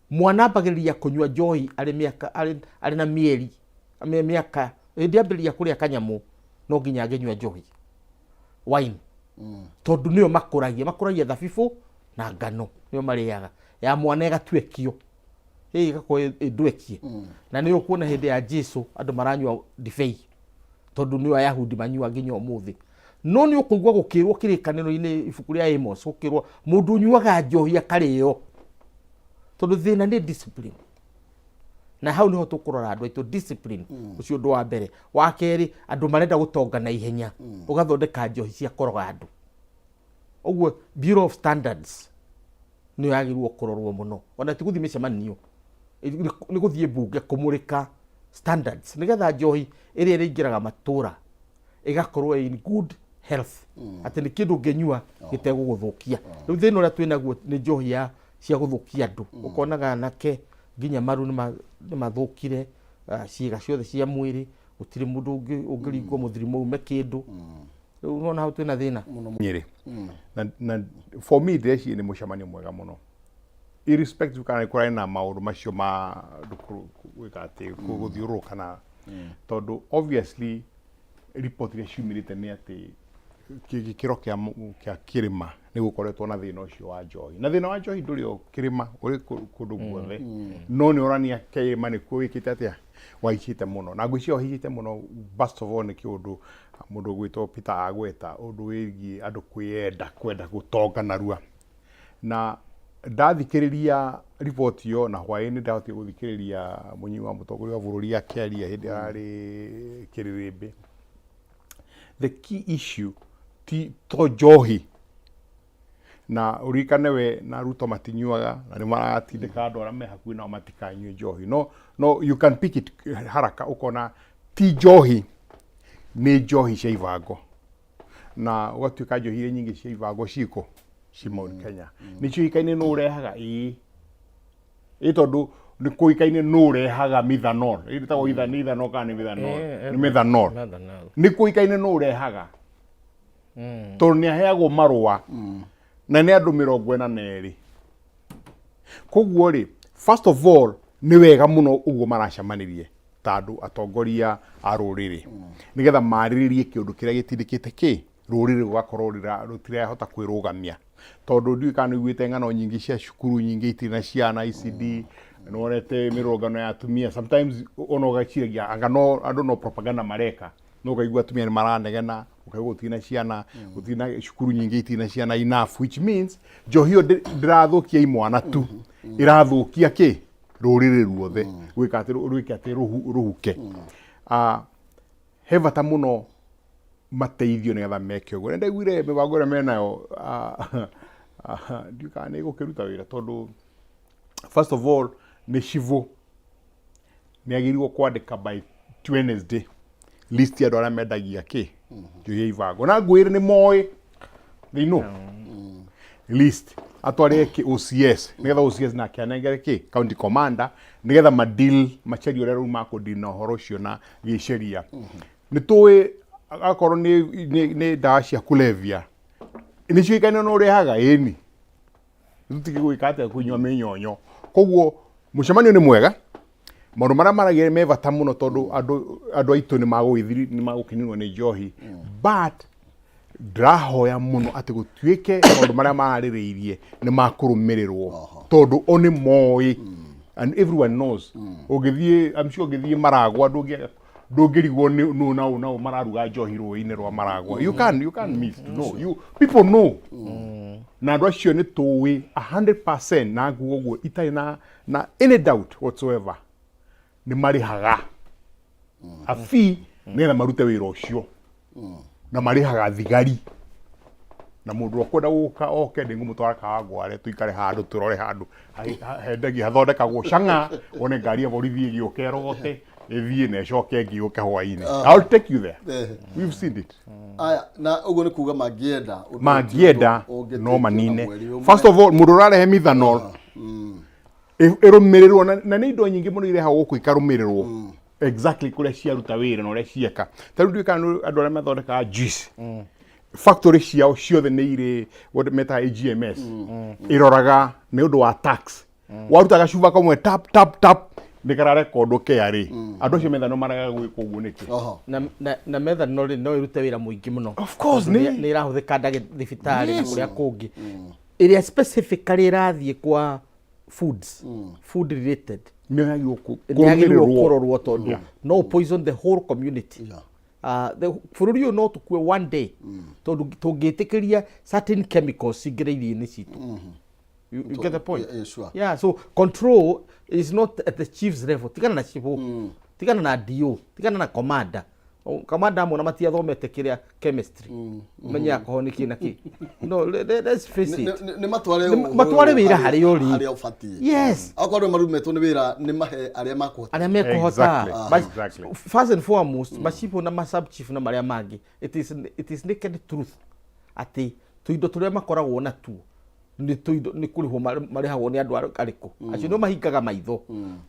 mwana ambagĩrĩria kũnyua njohi arĩ mĩaka arĩ na mĩeri mĩaka hĩndĩ ambĩrĩria kũrĩa kanyamũ no nginya angĩnyua njohi, wine, tondũ nĩyo makũragia thabibũ na ngano, nĩyo marĩaga ya mwana ĩgatuĩkio ĩ ĩgakorwo ĩndwekie. Na nĩ ũkuona hĩndĩ ya Jesu andũ maranyua ndibei tondũ nĩyo Ayahudi manyua nginya ũmũthĩ. No nĩ ũkũigua gũkĩrwo kĩrĩkanĩro-inĩ, ibuku rĩa Amos, gũkĩrwo mũndũ ũnyuaga njohi akarĩo, tondũ thĩna nĩ discipline. Na hau niho tũkũrora andũ aitũ, discipline. Ũcio ũndũ wa mbere. Wa kerĩ, andũ marenda gũtonga na ihenya, ũgathondeka njohi cia kũroga andũ. Ũguo Bureau of Standards nĩyo yagĩrĩirwo kũrorwo mũno, ona ti gũthiĩ mĩcemanio, nĩ gũthiĩ mbunge kũmũrĩka standards nĩgetha njohi ĩrĩa ĩrĩingĩraga matũra ĩgakorwo in good health, atĩ nĩ kĩndũ ũngĩnyua gĩtegũgũthũkia. Rĩu thĩna ũrĩa twĩnaguo nĩ njohi ya cia gũthũkia andũ. Ũkonaga anake nginya maru nĩ mathũkire, ciĩga ciothe cia mwĩrĩ, gũtirĩ mũndũ ũngĩringwo mũthirimo ume kĩndũ. Rĩu nona hau twĩna thĩna. Nyĩrĩ na for me ndĩreciria nĩ mũcemanio mwega mũno, irrespective kana nĩ kũrarĩ na maũndũ macio ma andũ gwĩka atĩ gũthiũrũrũka, na tondũ obviously report iria ciumĩrĩte nĩ atĩ gĩkĩro kĩa kĩrĩma nĩ gũkoretwo na thĩna ũcio wa njohi. Na thĩna wa njohi ndũrĩ o kĩrĩma, ũrĩ kũndũ guothe, no nĩ ũrania kĩrĩma nĩkuo wĩkĩte atĩa, waicĩte mũno. Na ngwĩciria waicĩte mũno first of all nĩ kĩũndũ mũndũ ũgwĩtwo Peter agweta, ũndũ wĩgiĩ andũ kwĩyenda, kwenda gũtonga narua. Na ndathikĩrĩria riboti ĩyo na hwaĩ-inĩ ndahotire gũthikĩrĩria mũnyinyi wa mũtongoria wa bũrũri akĩaria hĩndĩ ararĩ kĩrĩrĩmbĩ, the key issue ti to njohi. Na ũririkane we na Ruto matinyuaga na nĩ maratindĩka andũ arĩa me hakuhĩ nao matikanyue njohi, no you can pick it haraka ũkona ti njohi, nĩ njohi cia ibango. Na ũgatuĩka njohi iria nyingĩ cia ibango ciko ci Mount Kenya nĩ ciũĩkaine nũ ũrehaga. Ĩĩ, tondũ nĩ kũĩkaine nũ ũrehaga methanol. Ĩtagwo itha nĩ ethanol kana nĩ methanol? Nĩ methanol. Methanol. Nĩ kũĩkaine nũ ũrehaga, tondũ nĩ aheagwo marũa na nĩ andũ 42. Koguo rĩ, first of all, nĩ wega mũno ũguo maracemanirie ta andũ atongoria a rũrĩrĩ nĩgetha marĩrĩrie kĩũndũ kĩrĩa gĩtindĩkĩte kĩ rũrĩrĩ rũgakorwo rũtirahota kwĩrũgamia, tondũ ndiũĩ kana nĩ ũiguĩte ng'ano nyingĩ cia cukuru nyingĩ itirĩ na ciana ECD, nĩ wonete mĩrũrũngano ya atumia. Sometimes ona ũgeciragia anga no andũ no propaganda mareka, no ũkaigua atumia nĩ maranegena, ũkaigua gũtirĩ na ciana, gũtirĩ na cukuru nyingĩ itirĩ na ciana enough, which means njohi ĩyo ndĩrathũkia imwana tu, ĩrathũkia kĩ rũrĩrĩ ruothe, gwĩka atĩ rwĩke atĩ rũhuke. He bata mũno mateithio nĩgetha meke ũguo. Nĩ ndaiguire mĩbango ĩrĩa menayo, ndiũĩ kana nĩ ĩgũkĩruta wĩra, tondũ first of all nĩ civũ nĩ agĩrĩirwo kwandĩka by Wednesday list ya andũ arĩa mendagia kĩ njohi ya ibango. Na ngwĩre nĩ moĩ, they know list, atware kĩ OCS nĩgetha OCS nake anengere kĩ county commander nĩgetha madeal, macarie ũrĩa rĩu makũdeal na ũhoro ũcio na gĩceria. Nĩ tũĩ akorwo nĩ ndawa cia kulevya nĩ ciũĩkaine no ũrehaga ĩni tũtige gwĩka atĩa kũnyua mĩnyonyo. Koguo mũcemanio nĩ mwega, maũndũ marĩa maragia me bata mũno, tondũ andũ aitũ nĩ magũgĩthiri, nĩ magũkinyĩrwo nĩ njohi, but ndĩrahoya mũno atĩ gũtuĩke maũndũ marĩa mararĩrĩirie nĩ makũrũmĩrĩrwo, tondũ o nĩ moĩ and everyone knows. Ũngĩthiĩ, I'm sure ũngĩthiĩ Maragwa ndũngĩrigwo nĩ nũ na ũ na ũ mararuga njohi rũĩ-inĩ rwa Maragwa. You can miss to know, you people know, na andũ acio nĩ tũĩ 100%, na nguo ũguo itarĩ na any doubt whatsoever nĩ marĩhaga a fee nĩgetha marute wĩra ũcio, na marĩhaga thigari. Na mũndũ ũkwenda gũka oke, ndĩngũmũtwara Kawangware, tũikare handũ tũrore handũ hendagia hathondekagwo cang'a, wone ngari ya borithi ĩgĩũka ĩrogote ĩthiĩ na ĩcoke ĩngĩ yũke hwainĩ. I'll take you there. We've seen it. Aya, na ũguo nĩ kuga mangĩenda ũndũ mangĩenda ũngĩtĩkio no na manine mweri ũmwe. First of all, mũndũ ũrarehe methanol ĩrũmĩrĩrwo, na nĩ indo nyingĩ mũno irehagwo gũkũ ikarũmĩrĩrwo exactly kũrĩa ciaruta wĩra na ũrĩa cieka. Ta rĩu ndiũĩ kana andũ arĩa mathondekaga juice. Factory ciao ciothe nĩ irĩ what metaga AGMS ĩroraga nĩ ũndũ wa tax. Waruta gacuba kamwe, tap tap tap, nĩ kararekondwo KRA. Andũ acio metha no maraga gwĩka ũguo nĩkĩ? Na methanol rĩ, no ĩrute wĩra mũingĩ mũno. Of course, Tondũ nĩ ĩrahũthĩka ndagĩ thibitarĩ na kũrĩa kũngĩ ĩrĩa specifically ĩrathiĩ kwa foods, food related. Nĩ yagĩrĩirwo Nĩ yagĩrĩirwo kũrũmĩrĩrwo. kũrorwo tondũ no poison the whole community. Bũrũri ũyũ no tũkue one day tondũ tũngĩtĩkĩria certain chemicals cingĩre irio-inĩ citũ. You get the point? Yeah, sure. Yeah, so control is not at the chief's level. Tigana na chief, tigana na DO, tigana na commander. Commander amwe na matiathomete kĩrĩa chemistry, menye alcohol nĩ kĩ na kĩ. No, let's face it. Nĩ matware Nĩ matware wĩra harĩa ũrĩ. Harĩa ũbatiĩ. Yes. Akorwo nĩ marumetwo nĩ wĩra, nĩ mahe arĩa makũhota. Arĩa mekũhota. But first and foremost, macibũ na masub chief na marĩa mangĩ, it is naked truth atĩ tũindo tũrĩa makoragwo natuo nĩ tũindo nĩ kũrĩhwo marĩhagwo nĩ andũ arĩkũ acio nĩo mahingaga maitho,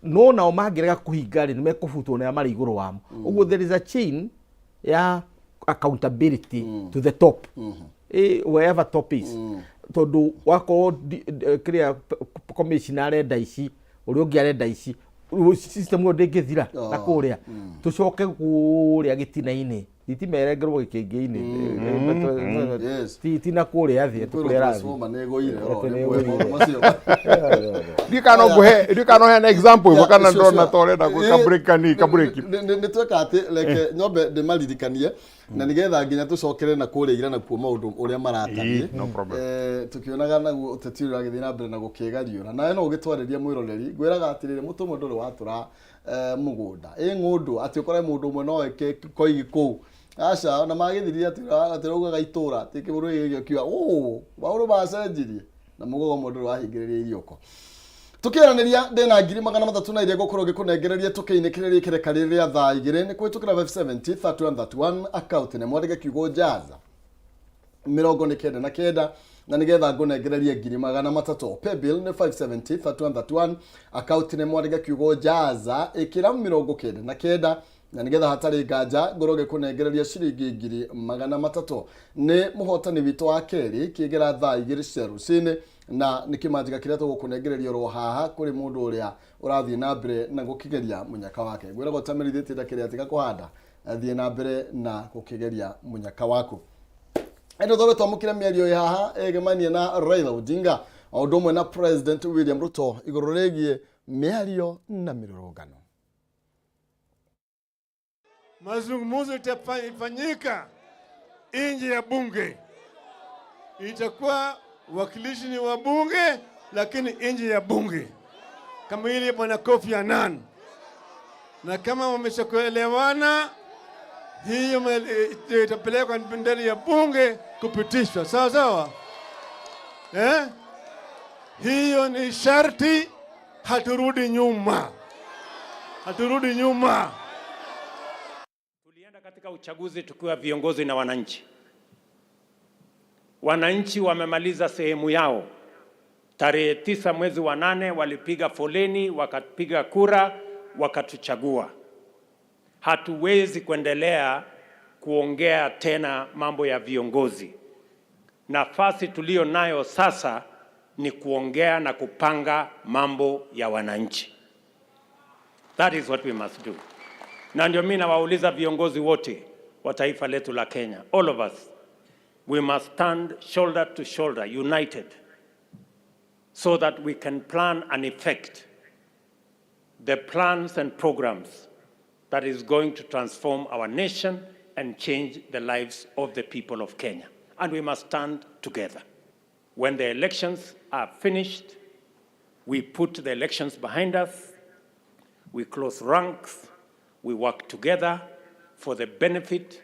no nao mangĩrega kũhinga rĩ, nĩ mekũbutwo nĩ arĩa marĩ igũrũ wamo. Ũguo there is a chain ya accountability to the top, wherever top is, tondũ wakorwo kĩrĩa commissioner arenda ici, ũrĩa ũngĩ arenda ici, rĩu system ĩyo ndĩngĩthira na kũrĩa tũcoke kũrĩa gĩtina-inĩ, thitima ĩrengerwo gĩkĩngĩ-inĩ. Ti na kũrĩa thĩ, atĩ Kwĩrwo kũrĩa ĩrathiĩ. Transformer nĩ ĩgũire oro Atĩ nĩ rĩmwe ĩgũire. maũndũ macio. Ndiũ kana no ngũhe, ndiũ kana no heane example ĩmwe kana Sure, ndona sure. ta ũrenda gwĩka break kanini kabreak. Nĩ tweka atĩ reke nyombe ndĩmaririkanie na nĩgetha nginya tũcokere na kũrĩa ira nakuo maũndũ ũrĩa maratariĩ. Ĩĩ, no problem. Tũkĩonaga naguo ũteti ũrĩa ũragĩthiĩ na mbere na gũkĩgariũra nawe no ũgĩtwarĩria mwĩroreri. Ngwĩraga atĩrĩrĩ, mũtũmwo ndũrĩ watũra mũgũnda ĩ ng'ũndũ atĩ ũkore mũndũ ũmwe no eke koigi kũu, aca na magĩthirie atĩ atĩ raugaga itũra atĩ kĩbũrũri gĩkĩ kiuga ũ maũndũ macenjirie na mũgogo ũmwe ndũrĩ wahingĩrĩria iriũko. Tukiaranĩria ndĩna 300,000 na iria ngũkorwo ngĩkũnengereria tũkĩinĩkĩrĩria ikereka rĩrĩ rĩa thaa 2 nĩ kũhĩtũkĩra 570 31 31 account nĩ mwandĩke kiugo jaza 99 na nĩgetha ngũnengererie 300,000. Paybill nĩ 570 31 31, account nĩ mwandĩke kiugo jaza, ĩkĩra 99 na nĩgetha hatarĩ nganja ngorwo ngĩkũnengereria ciringi 300,000. Nĩ mũhotani witũ wa kerĩ kĩgera thaa 2 cia rũcinĩ na nĩ kĩmanjĩka kĩrĩa tũgũkũnengereria oro haha kũrĩ mũndũ ũrĩa ũrathiĩ na mbere na gũkĩgeria mũnyaka wake. Ngwĩragwo tamerithĩtie ndakĩrĩa tiga kũhanda, thiĩ na mbere na gũkĩgeria mũnyaka waku. Ĩndĩ twambe twamũkĩre mĩario ĩ haha ĩgemanie na Raila Odinga o ũndũ ũmwe na President William Ruto igũrũ rĩgiĩ mĩario na mĩrũrũngano. Mazungumzo itafanyika nje ya bunge, itakuwa wakilishi ni wa bunge, lakini nje ya bunge, kama ile bwana Kofi Annan. Na kama wameshakuelewana, hiyo itapelekwa ndani ya bunge kupitishwa, sawa sawa, eh? Hiyo ni sharti, haturudi nyuma, haturudi nyuma. Tulienda katika uchaguzi tukiwa viongozi na wananchi. Wananchi wamemaliza sehemu yao. Tarehe 9 mwezi wa 8 walipiga foleni, wakapiga kura, wakatuchagua. Hatuwezi kuendelea kuongea tena mambo ya viongozi. Nafasi tuliyo nayo sasa ni kuongea na kupanga mambo ya wananchi. That is what we must do. Na ndio mimi nawauliza viongozi wote wa taifa letu la Kenya, all of us, we must stand shoulder to shoulder, united, so that we can plan and effect the plans and programs that is going to transform our nation and change the lives of the people of Kenya. And we must stand together. When the elections are finished, we put the elections behind us, we close ranks, we work together for the benefit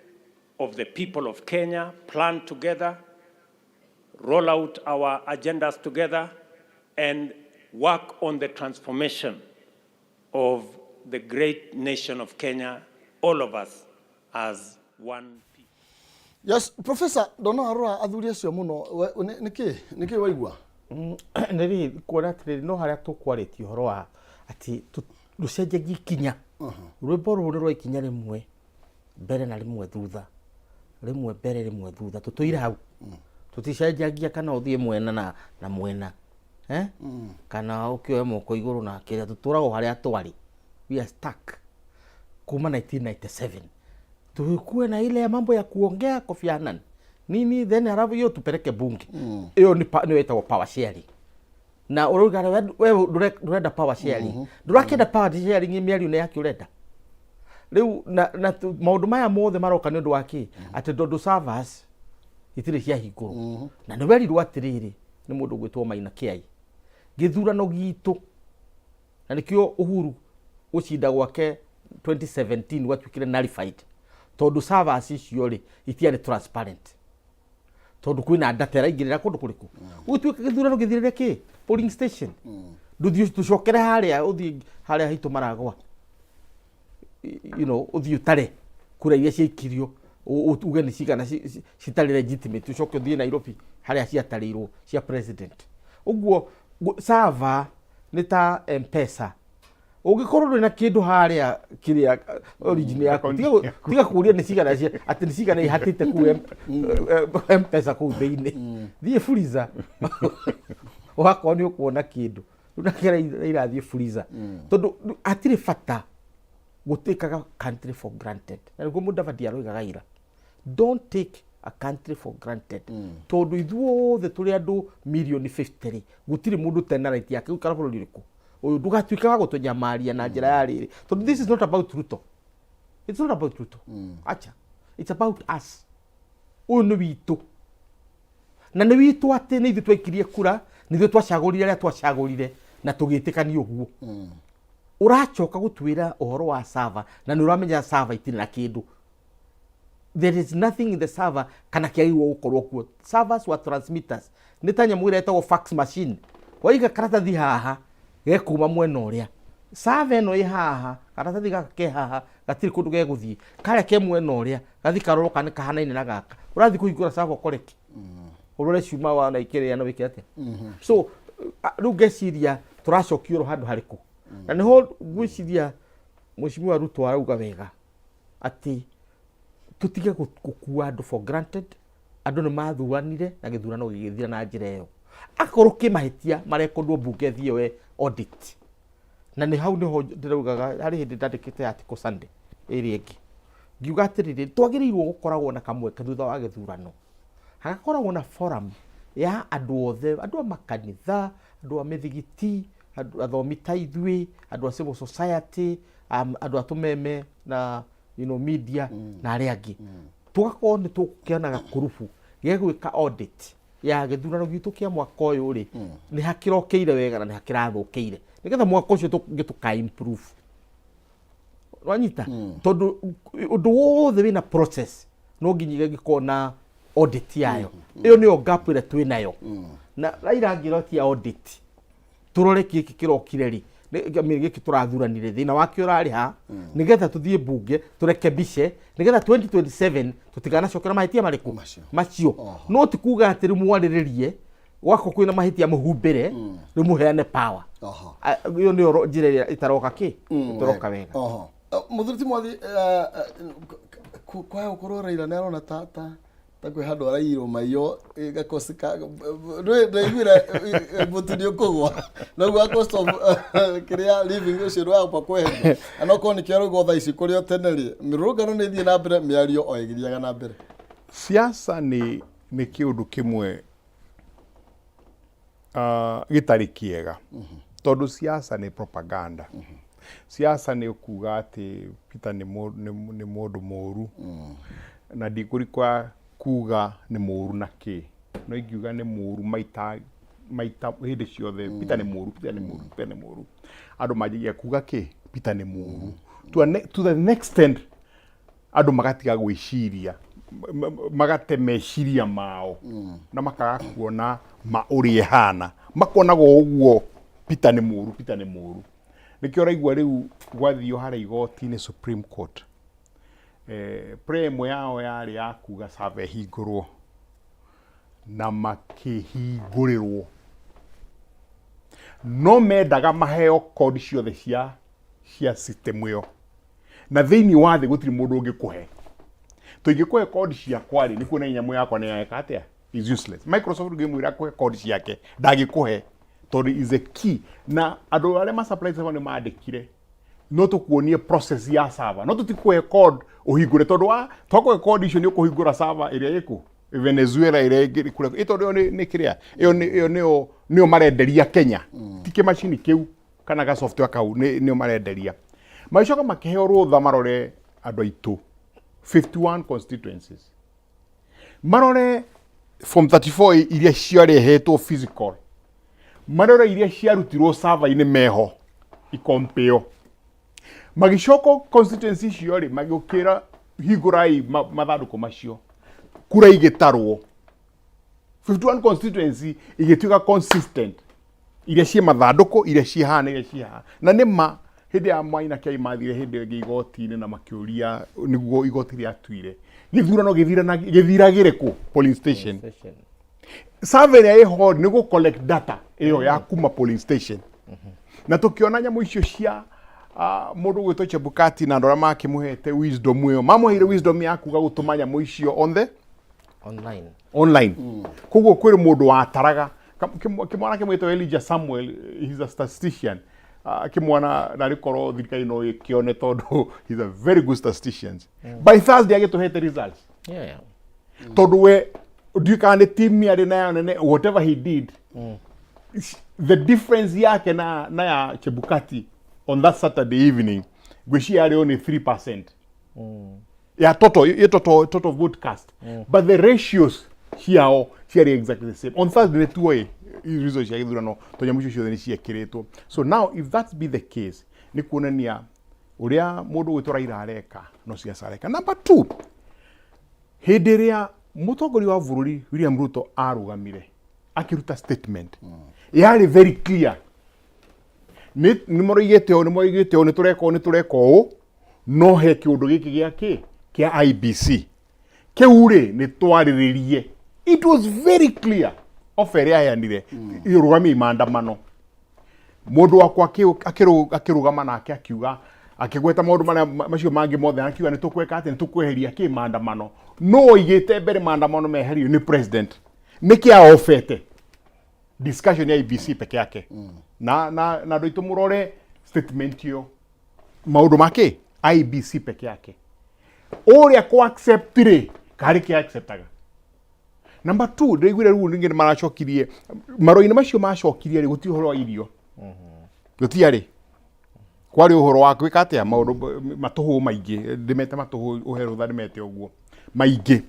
of the people of Kenya, plan together, roll out our agendas together, and work on the transformation of the great nation of Kenya, all of us as one people. Yes, Professor, ndona warora athuri acio mũno. Nĩkĩ waigua? Nĩ rĩ kuona atĩrĩrĩ, no harĩa tũkwarĩtie ũhoro wa atĩ rũcenjagie ikinya, rwĩmbo rũrũ nĩ rwa ikinya rĩmwe mbere na rĩmwe thutha. Rĩmwe mbere, rĩmwe thutha, tũtũire hau, tũticenjagia kana ũthiĩ mwena na mwena, eh? Kana ũkĩoe moko igũrũ na kĩrĩa, tũtũraga o harĩa twarĩ. We are stuck kuma 1997. Tukuwe na ile ya mambo ya kuongea, Kofi Annan nini, then halafu hiyo tupeleke bunge. Hiyo ni nĩyo ĩtagwo power sharing. Na ũrauga we ndũrenda power sharing, ndũrakĩenda power sharing, mĩario nĩ yake ũrenda rĩu. Na maũndũ maya mothe maroka nĩ ũndũ wa kĩ? Atĩ tondũ servers itirĩ ciahingũrwo. Na nĩ werirwo atĩrĩrĩ, nĩ mũndũ ũgwĩtwo Maina Kĩai, gĩthurano gitũ, na nĩkĩo Uhuru gũcinda gwake 2017 gwatuĩkire nullified, tondũ servers icio rĩ itiarĩ transparent, tondũ kwĩna data ĩraingĩrĩra kũndũ kũrĩkũ. Gũtuĩka gĩthurano gĩthirĩre kĩ polling station, ndũthiĩ tũcokere harĩa, ũthiĩ harĩa haitũ maragwa, ũthiĩ ũtare kura iria ciaikirio, uge nĩ cigana citarĩ legitimate, ũcoke ũthiĩ Nairobi harĩa ciatarĩirwo cia president. Ũguo server nĩ ta Mpesa, ũngĩkorwo ndũrĩ na kĩndũ harĩa kĩrĩa origin yaku, tiga kũria nĩ cigana atĩ nĩ cigana ihatĩte kũu Mpesa kũu thĩinĩ. Thiĩ Fuliza, ũgakorwo nĩ ũkuona kĩndũ. Rĩu nake irathiĩ Fuliza tondũ hatirĩ bata gũtĩkaga country for granted. Na nĩguo Mũdavadi aroigaga ira, don't take a country for granted, tondũ ithuothe tũrĩ andũ mirioni 50 rĩ, gũtirĩ mũndũ ũtarĩ na right yake gũikara bũrũri ũrĩkũ ũyũ. Ndũgatuĩke wa gũtũnyamaria na njĩra ya rĩrĩ, tondũ this is not about Ruto. It's not about Ruto, acha, it's about us. Ũyũ nĩ witũ, na nĩ witũ atĩ nĩ ithuĩ twaikirie kura, nĩ ithuĩ twacagũrire arĩa twacagũrire na tũgĩtĩkania. Ũguo ũracoka gũtwĩra ũhoro wa server, na nĩ ũramenya server itirĩ na kĩndũ. There is nothing in the server kana kĩagĩrĩirwo gũkorwo kuo. Servers were transmitters, nĩ ta nyamũ ĩrĩa ĩtagwo fax machine. Waiga karatathi haha, gekuma mwena ũrĩa. Server ĩno ĩ haha, karatathi gaka ke haha, gatirĩ kũndũ gegũthiĩ. Karĩa ke mwena ũrĩa gathi karorwo kana nĩ kahanaine na gaka. Ũrathiĩ kũhingũra server ũkore kĩ? Ũrore ciuma wana ikĩrĩa na wĩke atĩa? So rĩu ngeciria tũracokio oro handũ harĩkũ, na nĩho ngwĩciria Mheshimiwa Ruto arauga wega atĩ tũtige gũkua andũ for granted. Andũ nĩ mathuranire na gĩthurano gĩgĩthira na njĩra ĩyo. Akorwo kĩ mahĩtia marekondwo, mbunge ĩthiĩ yoe audit. Na nĩ hau nĩho ndĩraugaga, harĩ hĩndĩ ndandĩkĩte article Sunday ĩrĩa ĩngĩ, ngiuga atĩrĩrĩ, twagĩrĩirwo gũkoragwo na kamweke thutha wa gĩthurano, hagakoragwo na forum ya andũ othe, andũ a makanitha, andũ a mĩthigiti, andũ athomi ta ithuĩ, andũ a civil society, andũ a tũmeme na media na arĩa angĩ, tũgakorwo nĩ tũkĩona gakurubu gegwĩka audit ya gĩthurano gitũ kĩa mwaka ũyũ rĩ, nĩ hakĩrokeire wega na nĩ hakĩrathũkĩire, nĩgetha mwaka ũcio tũngĩ tũka improve. Wanyita? Tondũ ũndũ wothe wĩna process, no nginya ĩgĩkorwo na audit yayo. Ĩyo nĩyo gap ĩrĩa twĩ nayo. Na Raila angĩrotia audit, tũrore gĩkĩ kĩrokire rĩ, I mean, gĩkĩ tũrathuranire, thĩna wake ũrarĩ ha, nĩgetha tũthiĩ mbunge tũrekebishe, nĩgetha 2027 tũtikanacokera mahĩtia marĩkũ? Macio. Macio. No ti kuga atĩ rĩu mwarĩrĩrie gwako kwĩna mahĩtia, mũhumbĩre, rĩu mũheane power. Ĩyo nĩyo njĩra ĩrĩa ĩtaroka kĩ ĩtaroka wega. Oho. Mũthuri ti mwathi, kwaya gũkorwo Raila nĩ arona ta kwĩ handũ araiyirwo maiyo gakosi ka ndaiguire mũtu nĩ ũkũgwa, noguo cost of kĩrĩa living ũcio ndwahota kweherio, na no korwo nĩkĩo araugwo thaa ici kũrĩ o tene rĩ, mĩrũrũngano nĩ ĩthiĩ na mbere, mĩario o ĩgĩthiaga na mbere. Siasa nĩ kĩũndũ kĩmwe gĩtarĩ kĩega, tondũ siasa nĩ propaganda. Siasa nĩ kuga atĩ Peter nĩ mũndũ mũru, na ndikũrikwa kuga nĩ mũru na kĩ, no ingiuga nĩ mũru maita maita hĩndĩ ciothe, Peter nĩ mũru, Peter nĩ mũru, Peter nĩ mũru, andũ manjagia kuga kĩ Peter nĩ mũru to the next extent, andũ magatiga gwĩciria, magate meciria mao na makaga kuona ma ũrĩa ĩhana, makonaga o ũguo, Peter nĩ mũru, Peter nĩ mũru. Nĩkĩo ũraigua rĩu gwathio harĩa igoti-inĩ, Supreme Court, prayer ĩmwe yao yarĩ ya kuga server ĩhingũrwo, na makĩhingũrĩrwo, no mendaga maheo code ciothe cia system ĩyo, na thĩinĩ wa thĩ gũtirĩ mũndũ ũngĩkũhe. Tũingĩkũhe code ciakwa rĩ, nĩ kuona nyamũ yakwa nĩ yeka atĩa? Is useless. Microsoft ũngĩmwĩra akũhe code ciake, ndangĩkũhe tondũ is a key. Na andũ arĩa ma supply server nĩ mandĩkire no tũkuonie process ya server, no tũtikũhe code ũhingũre tondũ wa twakũhe code icio nĩ ũkũhingũra server ĩrĩa ĩkũ Venezuela ĩrĩa ĩngĩ kũrĩa ĩ tondũ ĩyo nĩ kĩrĩa ĩyo nĩ ĩyo nĩyo nĩyo marenderia Kenya ti kĩmacini kĩu kana ga software kau nĩo marenderia. Magĩcoka makĩheo rũtha marore andũ aitũ 51 constituencies, marore form 34 iria ciarehetwo physical, marore iria ciarutirwo server-inĩ meho ikompeo. Magĩcoka constituency icio rĩ, magĩũkĩra hingũrai mathandũkũ macio, kura igĩtarwo. 51 constituency igĩtuĩka consistent, iria ciĩ mathandũkũ, iria ciĩ haha na iria ciĩ haha. Na nĩ ma hĩndĩ ya Maina Kĩai mathire hĩndĩ ĩyo ĩngĩ igoti-inĩ na makĩũria nĩguo igoti rĩatuire gĩthurano gĩthiragĩre kũ polling station. Survey ĩrĩa ĩho nĩ gũ collect data ĩyo ya kuma polling station, na tũkĩona nyamũ icio cia mũndũ ũgwĩtwo Chebukati na andũ arĩa makĩmũhete wisdom ĩyo, mamũheire wisdom ya kuga gũtũma nyamũ icio on the online. Online. Koguo kwĩ mũndũ wataraga kĩmwana kĩmwĩtwo Elijah Samuel, he's a statistician. Kĩmwana narĩ korwo thirikari no ĩkĩone tondũ he's a very good statistician. By Thursday agĩtũhete results. Tondũ we ndiũĩ kana nĩ team yarĩ nayo nene, whatever he did, the difference yake na ya Chebukati on that Saturday evening ngwĩciria yarĩ only 3% ya total, ya total vote cast, but the ratios ciao ciarĩ exactly the same. On Thursday nĩ tuoĩ results cia gĩthurano to nyamũ icio ciothe nĩ ciekĩrĩtwo. So now if that be the case, nĩ kuonania ũrĩa mũndũ ũgwĩtwo Raila areka no siasa areka. Number two, hĩndĩ ĩrĩa mũtongoria wa bũrũri William Ruto arũgamire akĩruta statement yarĩ very clear, nĩ maroigĩte ũũ, nĩ maroigĩte ũũ, nĩ tũreka ũũ, nĩ tũreka ũũ, no he kĩũndũ gĩkĩ gĩa kĩ kĩa IEBC kĩu rĩ nĩ twarĩrĩrie. It was very clear offer ĩrĩa aheanire ĩrũgamie maandamano. Mũndũ wakwa akĩrũgama nake akiuga, akĩgweta maũndũ marĩa macio mangĩ mothe, akiuga nĩ tũkweka atĩ nĩ tũkweheria kĩ maandamano. No oigĩte mbere maandamano meherio nĩ president nĩkĩ aofete discussion ya IEBC peke yake? Na andũ aitũ mũrore statement ĩyo, maũndũ ma kĩ IEBC peke yake ũrĩa kũ accept rĩ karĩ kĩ acceptaga. Number two, ndĩraiguire rĩu rĩngĩ nĩ maracokirie marũa-inĩ macio macokirie rĩ, gũtirĩ ũhoro wa irio, gũtiarĩ, kwarĩ ũhoro wa gwĩka atĩa maũndũ matũhũ maingĩ, ndĩmete matũhũ, ũhe rũtha ndĩmete ũguo maingĩ,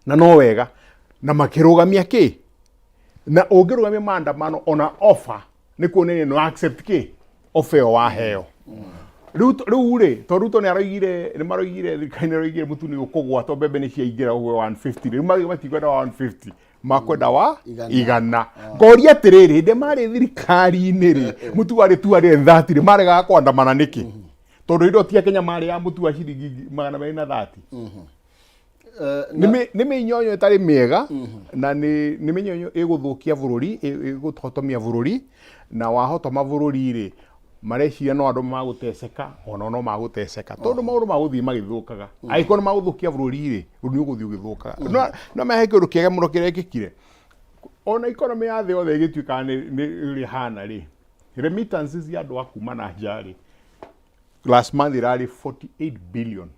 na no wega na makĩrũgamia kĩ na ũngĩrũgamia maandamano ona offer nĩ kuonania no accept kĩ offer ĩyo waheo. Rĩu rĩ, tondũ Ruto nĩ aroigire, nĩ maroigire, thirikari nĩ aroigire mũtu nĩ ũkũgwa tondũ mbembe nĩ ciaingĩra ũguo 150. Rĩu marauga matikwenda wa 150, makwenda wa 100. 100. Ngoria atĩrĩrĩ, hĩndĩ marĩ thirikari-inĩ rĩ, mũtu warĩ 230 rĩ, maregaga kwandamana nĩkĩ? Tondũ indo ti Akenya marĩ ya mũtu wa ciringi 230. Nĩ mĩnyonyo ĩtarĩ mĩega na nĩ mĩnyonyo ĩgũthũkia bũrũri, ĩgũhotomia bũrũri, na wahotoma bũrũri rĩ, mareciria no andũ magũteceka, ona no magũteceka tondũ maũndũ magũthiĩ magĩthũkaga. Angĩkorwo nĩ magũthũkia bũrũri rĩ, ũndũ nĩ ũgũthiĩ ũgĩthũkaga. No mehe kĩũndũ kĩega mũno kĩrekĩkire, ona economy ya thĩ yothe ĩgĩtuĩka nĩ ũrĩa ĩhana rĩ, remittances ya andũ a kuma na nja rĩ, last month ĩrarĩ 48 billion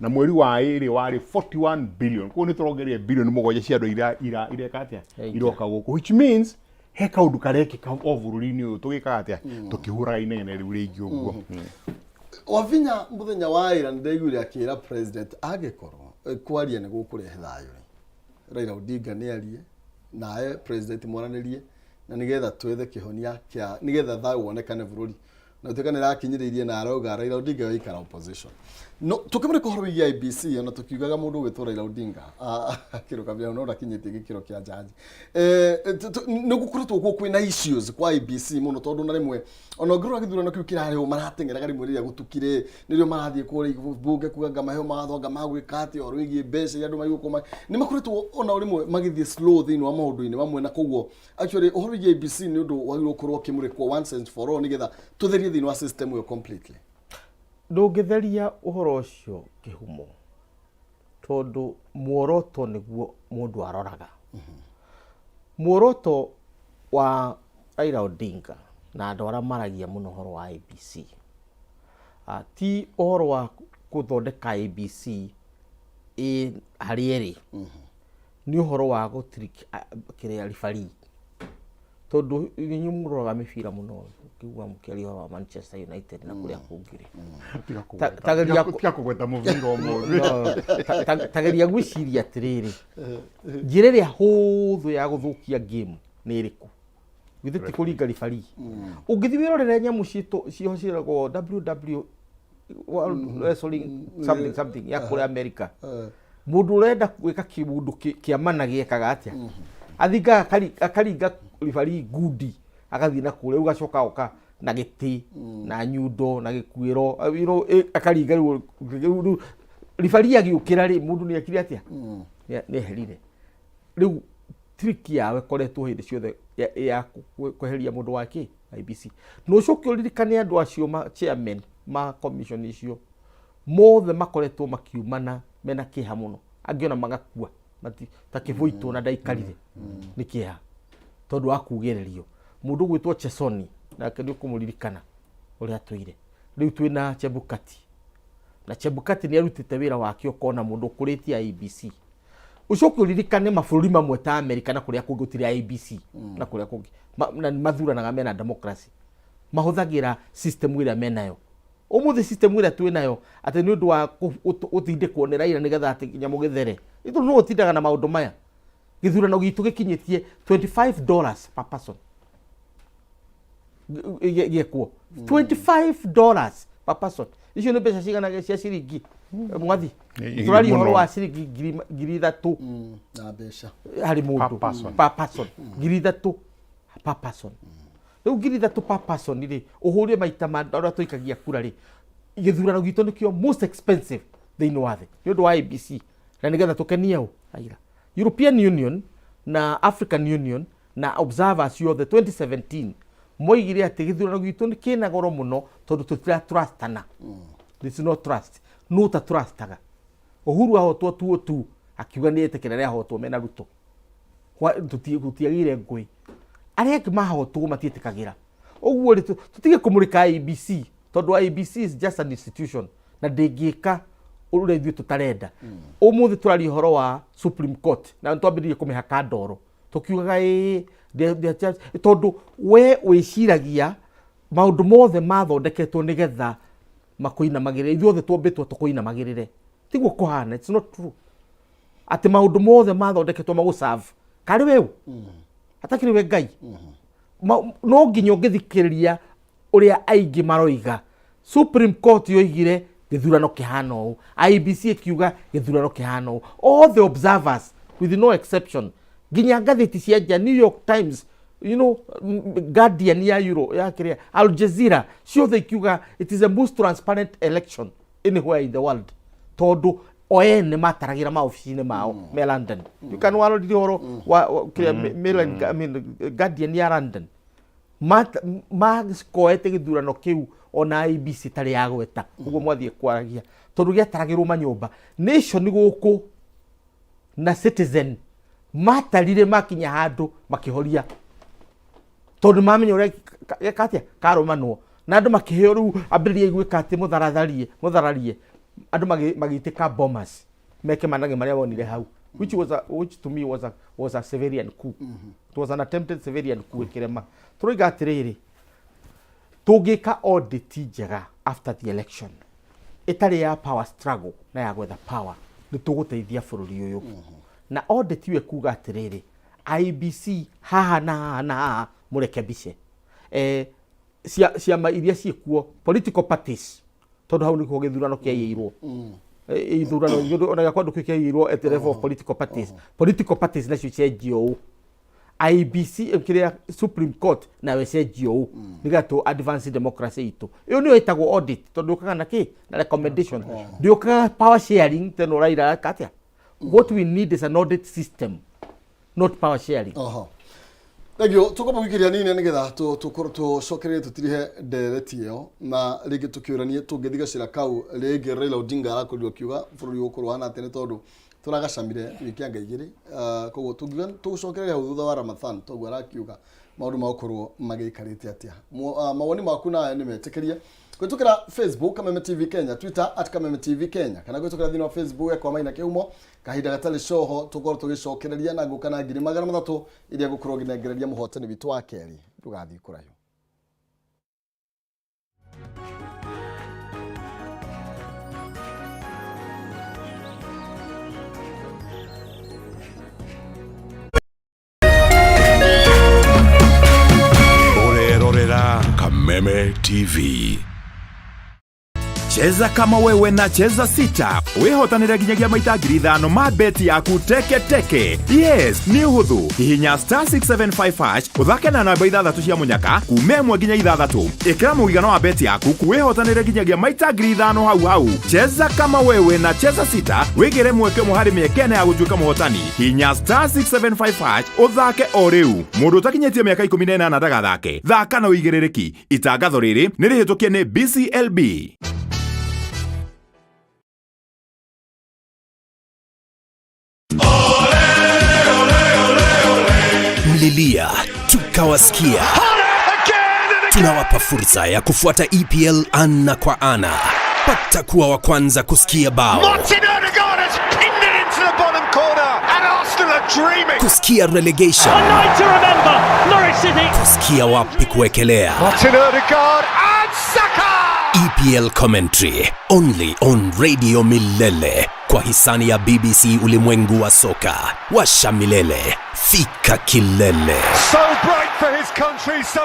na mweri wa ĩrĩ warĩ 41 billion. Koguo nĩ tũrongereire bilioni 7 cia andũ ireka atĩa, iroka gũkũ, which means he kaũndũ karekĩka o bũrũri-inĩ ũyũ tũgĩkaga atĩa, tũkĩhũraga inegene rĩu rĩingĩ ũguo. Wavinya mũthenya wa ĩra nĩ ndaiguire akĩra president angĩkorwo kwaria nĩ gũkũrehe thayũ rĩ, Raila Odinga nĩ arie nawe president mwaranĩrie na nĩgetha twethe kĩhonia kĩa nĩgetha thayũ wonekane bũrũri, na tuĩka nĩ rakinyĩrĩirie na arauga Raila Odinga waikara opposition. No tukĩmũrĩka ũhoro wĩgiĩ IEBC, ona tũkiugaga mũndũ ũgwĩtwo Raila Odinga akĩrũgamia no ndakinyĩtie gĩkĩro kĩa jaji, nĩ gũkoretwo guo kwĩna issues kwa IEBC mũno, tondũ na rĩmwe ona ũngĩrora gĩthurano kĩu kĩrarĩ marateng'eraga rĩmwe rĩrĩa gũtukire nĩrĩo marathiĩ kũrĩa mbunge kuga anga maheo mawatho, anga magwĩka atĩa ũhoro wĩgiĩ mbeca iria andũ magĩũka, nĩ makoretwo ona rĩmwe magĩthiĩ slow thĩinĩ wa maũndũ-inĩ mamwe, na koguo actually ũhoro wĩgiĩ IEBC nĩ ũndũ wagĩrĩirwo gũkorwo ũkĩmũrĩkwo once and for all nĩgetha tũtherie thĩinĩ wa system ĩyo completely. Ndũngĩtheria ũhoro ũcio kĩhumo. Tondũ muoroto nĩguo mũndũ aroraga. Muoroto wa Raila Odinga na andũ arĩa maragia mũno ũhoro wa IEBC, ti ũhoro wa gũthondeka IEBC ĩ harĩa ĩrĩ, nĩ ũhoro wa gũ trick kĩrĩa referee. Tondũ inyuĩ mũroraga mĩbira mũno, ũkĩigua mũkĩaria ũhoro wa Manchester United na kũrĩa kũngĩ rĩ. Tiga kũgweta mũbira ũmũthĩ. No, ta geria gwĩciria atĩrĩrĩ, njĩra ĩrĩa hũthũ ya gũthũkia game nĩ ĩrĩkũ? Githĩ ti kũringa referee? Ũngĩthiĩ wĩrorere nyamũ citũ ciho ciĩragwo WW World Wrestling something something ya kũrĩa America, mũndũ ũrenda gwĩka kĩũndũ kĩa mana gĩekaga atĩa? Athingaga akaringa referee ngundi, agathiĩ na kũrĩa, rĩu gacoka oka na gĩtĩ na nyundo na gĩkuĩro, akaringa. Rĩu referee agĩũkĩra rĩ, mũndũ nĩ ekire atĩa? Nĩ eherire. Rĩu trick yao ĩkoretwo hĩndĩ ciothe ya kweheria mũndũ wa kĩ IEBC. Na ũcoke ũririkane andũ acio ma chairman ma commission icio mothe makoretwo makiumana mena kĩeha mũno, angĩ ona magakua ta Kĩbũitũ na ndaikarire nĩ kĩeha tondũ wa kugĩrĩrio. Mũndũ gwĩtwo Chesoni nake nĩ ũkũmũririkana ũrĩa atũire. Rĩu twĩna Chebukati, na Chebukati nĩ arutĩte wĩra wake ũkona mũndũ ũkũrĩtie IEBC. Ũcoke ũririkane mabũrũri mamwe ta Amerika na kũrĩa kũngĩ gũtirĩ IEBC, na kũrĩa kũngĩ na nĩ mathuranaga mena democracy, mahũthagĩra system ĩrĩa menayo ũmũthĩ. System ĩrĩa twĩnayo atĩ nĩ ũndũ wa gũtindĩkwo nĩ Raila nĩgetha atĩ nyamũ gĩthere itũ no ũtindaga na maũndũ maya. Gĩthurano gitũ gĩkinyĩtie $25 per person gĩekwo, $25 per person. Icio nĩ mbeca cigana cia ciringi, mwathi? Nĩ Tũraria ũhoro mũno. wa ciringi 3,000 Na mbeca harĩ mũndũ. Per person. Per person, 3,000 per person. Rĩu 3,000 per person rĩ, ũhũrie maita ma ũrĩa tũikagia kura rĩ, gĩthurano gitũ nĩkĩo most expensive thĩinĩ wa thĩ nĩ ũndũ wa IEBC na nĩgetha tũkenie ũ Raila. European Union na African Union na observers ciothe 2017 moigire atĩ gĩthurano gitũ nĩ kĩna goro mũno tondũ tũtira trustana. There is no trust. Nũ ta trustaga? Uhuru ahotwo tuo tu akiuga nĩ etĩkĩra rĩa ahotwo mena Ruto. Gũtiagĩire ngũĩ. Arĩa angĩ mahotwo matiĩtĩkagĩra. Ũguo rĩ, tũtige kũmũrĩka IEBC tondũ IEBC is just an institution na ndĩngĩka ũrĩa ithuĩ tũtarenda. Ũmũthĩ tũraria ũhoro wa Supreme Court na nĩtwambĩrĩirie kũmĩhaka ndoro tũkiugaga ĩĩ tondũ we wĩciragia maũndũ mothe mathondeketwo nĩgetha makũinamagĩrĩre. Ithuothe twombĩtwo tũkũinamagĩrĩre, tiguo kũhana? It's not true atĩ maũndũ mothe mathondeketwo magũserve karĩ weũ atakĩrĩ we Ngai. No nginya ũngĩthikĩrĩria ũrĩa aingĩ maroiga. Supreme Court yoigire gĩthurano kĩhana ũũ, IEBC ĩkiuga gĩthurano kĩhana ũũ, all the observers with no exception, nginya ngathĩti cia nja, New York Times, Guardian ya Euro ya kĩrĩa, Al Jazeera, ciothe ikiuga it is the most transparent election anywhere in the world tondũ o ene mataragĩra maobici-inĩ mao me London. You can warorire ũhoro wa kĩrĩa Mail and- I mean, Guardian ya London makoete gĩthurano kĩu ona IEBC tarĩ ya gweta ũguo mwathiĩ kwaragia tondũ gĩataragĩrwo manyũmba. Nation gũkũ na Citizen matarire makinya handũ makĩhoria tondũ mamenya ũrĩa geka atĩa karũmanwo na andũ makĩheo. Rĩu ambĩrĩria gwĩka atĩ mũtharatharie mũthararie andũ magĩitĩka bombers meke manage marĩa wonire hau, which to me was a civilian coup. It was an attempted civilian coup ĩkĩrema. Tũroiga atĩrĩrĩ, tũngĩka audit njega after the election ĩtarĩ ya power struggle na ya gwetha power, nĩ tũgũteithia bũrũri ũyũ. Na audit ĩyo ĩkuga atĩrĩrĩ, IEBC haha na haha na haha mũrekebishe, ciama iria ciĩkuo, political parties, tondũ hau nĩkuo gĩthurano kĩaiyĩirwo. Ithurano ona gĩakwa ndũ kĩaiyĩirwo at the level of political parties. Political parties nacio cenjio ũũ, IEBC, kĩrĩa Supreme Court nayo ĩcenjio ũũ, nĩgetha tũ advance democracy itũ. Ĩyo nĩyo ĩtagwo audit tondũ ndĩũkaga na kĩ na recommendation, ndĩũkaga power sharing teno Raila aka atĩa. What we need is an audit system, not power sharing. Oho. Thengio. Tũkwamba gũikĩria nini nĩgetha tũkorwo tũcokererie, tũtirihe ndereti ĩyo na rĩngĩ tũkĩũranie tũngĩthiĩ gacĩra kau rĩngĩ. Raila Odinga arakorirwo akiuga bũrũri ũgũkorwo hana atĩa, nĩ tondũ tũragacamire wiki anga 2. Koguo tũngiuga tũgũcokereria hau thutha wa Ramadhan, toguo arakiuga maũndũ magũkorwo magĩikarĩte atĩa. Mawoni maku nayo nĩ metĩkĩrie kũhĩtũkĩra Facebook Kameme TV Kenya, Twitter @KamemeTV Kenya, kana kũhĩtũkĩra thĩinĩ wa Facebook yakwa Maina Kĩhumo. Kahinda gatarĩ coho tũkorwo tũgĩcokereria na ngũka na 300,000 iria ngũkorwo ngĩnengereria mũhotani witũ wa kerĩ. Ndũgathiĩ kũraihu. Ũrerorera Kameme TV. Cheza kama wewe na Cheza Sita, wĩhotanĩre nginyagia maita 5,000 ma beti yaku teke teke. Yes, nĩ ũhũthũ. Hihinya *675# ũthake na namba ithathatũ cia mũnyaka kuma 1 nginya 6. Ĩkĩra mũigana wa beti yaku, wĩhotanĩre nginyagia maita 5,000 hau hau. Cheza kama wewe na Cheza Sita, wĩgĩre mweke ũmwe harĩ mĩeke 4 ya gũtuĩka mũhotani. Hihinya *675# ũthake o rĩu. Mũndũ ũtakinyĩtie mĩaka 18 ndagathake. Thaka na ũigĩrĩrĩki. Itangatho rĩrĩ nĩ rĩhĩtũkie nĩ BCLB. Mlilia tukawasikia. Tunawapa fursa ya kufuata EPL ana kwa ana. Pata kuwa wa kwanza kusikia bao, Martin Odegaard has pinned it into the bottom corner, and Arsenal are dreaming. Kusikia relegation, A night to remember. Norwich City. Kusikia wapi kuwekelea. Martin Odegaard and Saka! EPL commentary only on Radio Milele kwa hisani ya BBC Ulimwengu wa Soka. Washa Milele, fika kilele. So bright for his country, so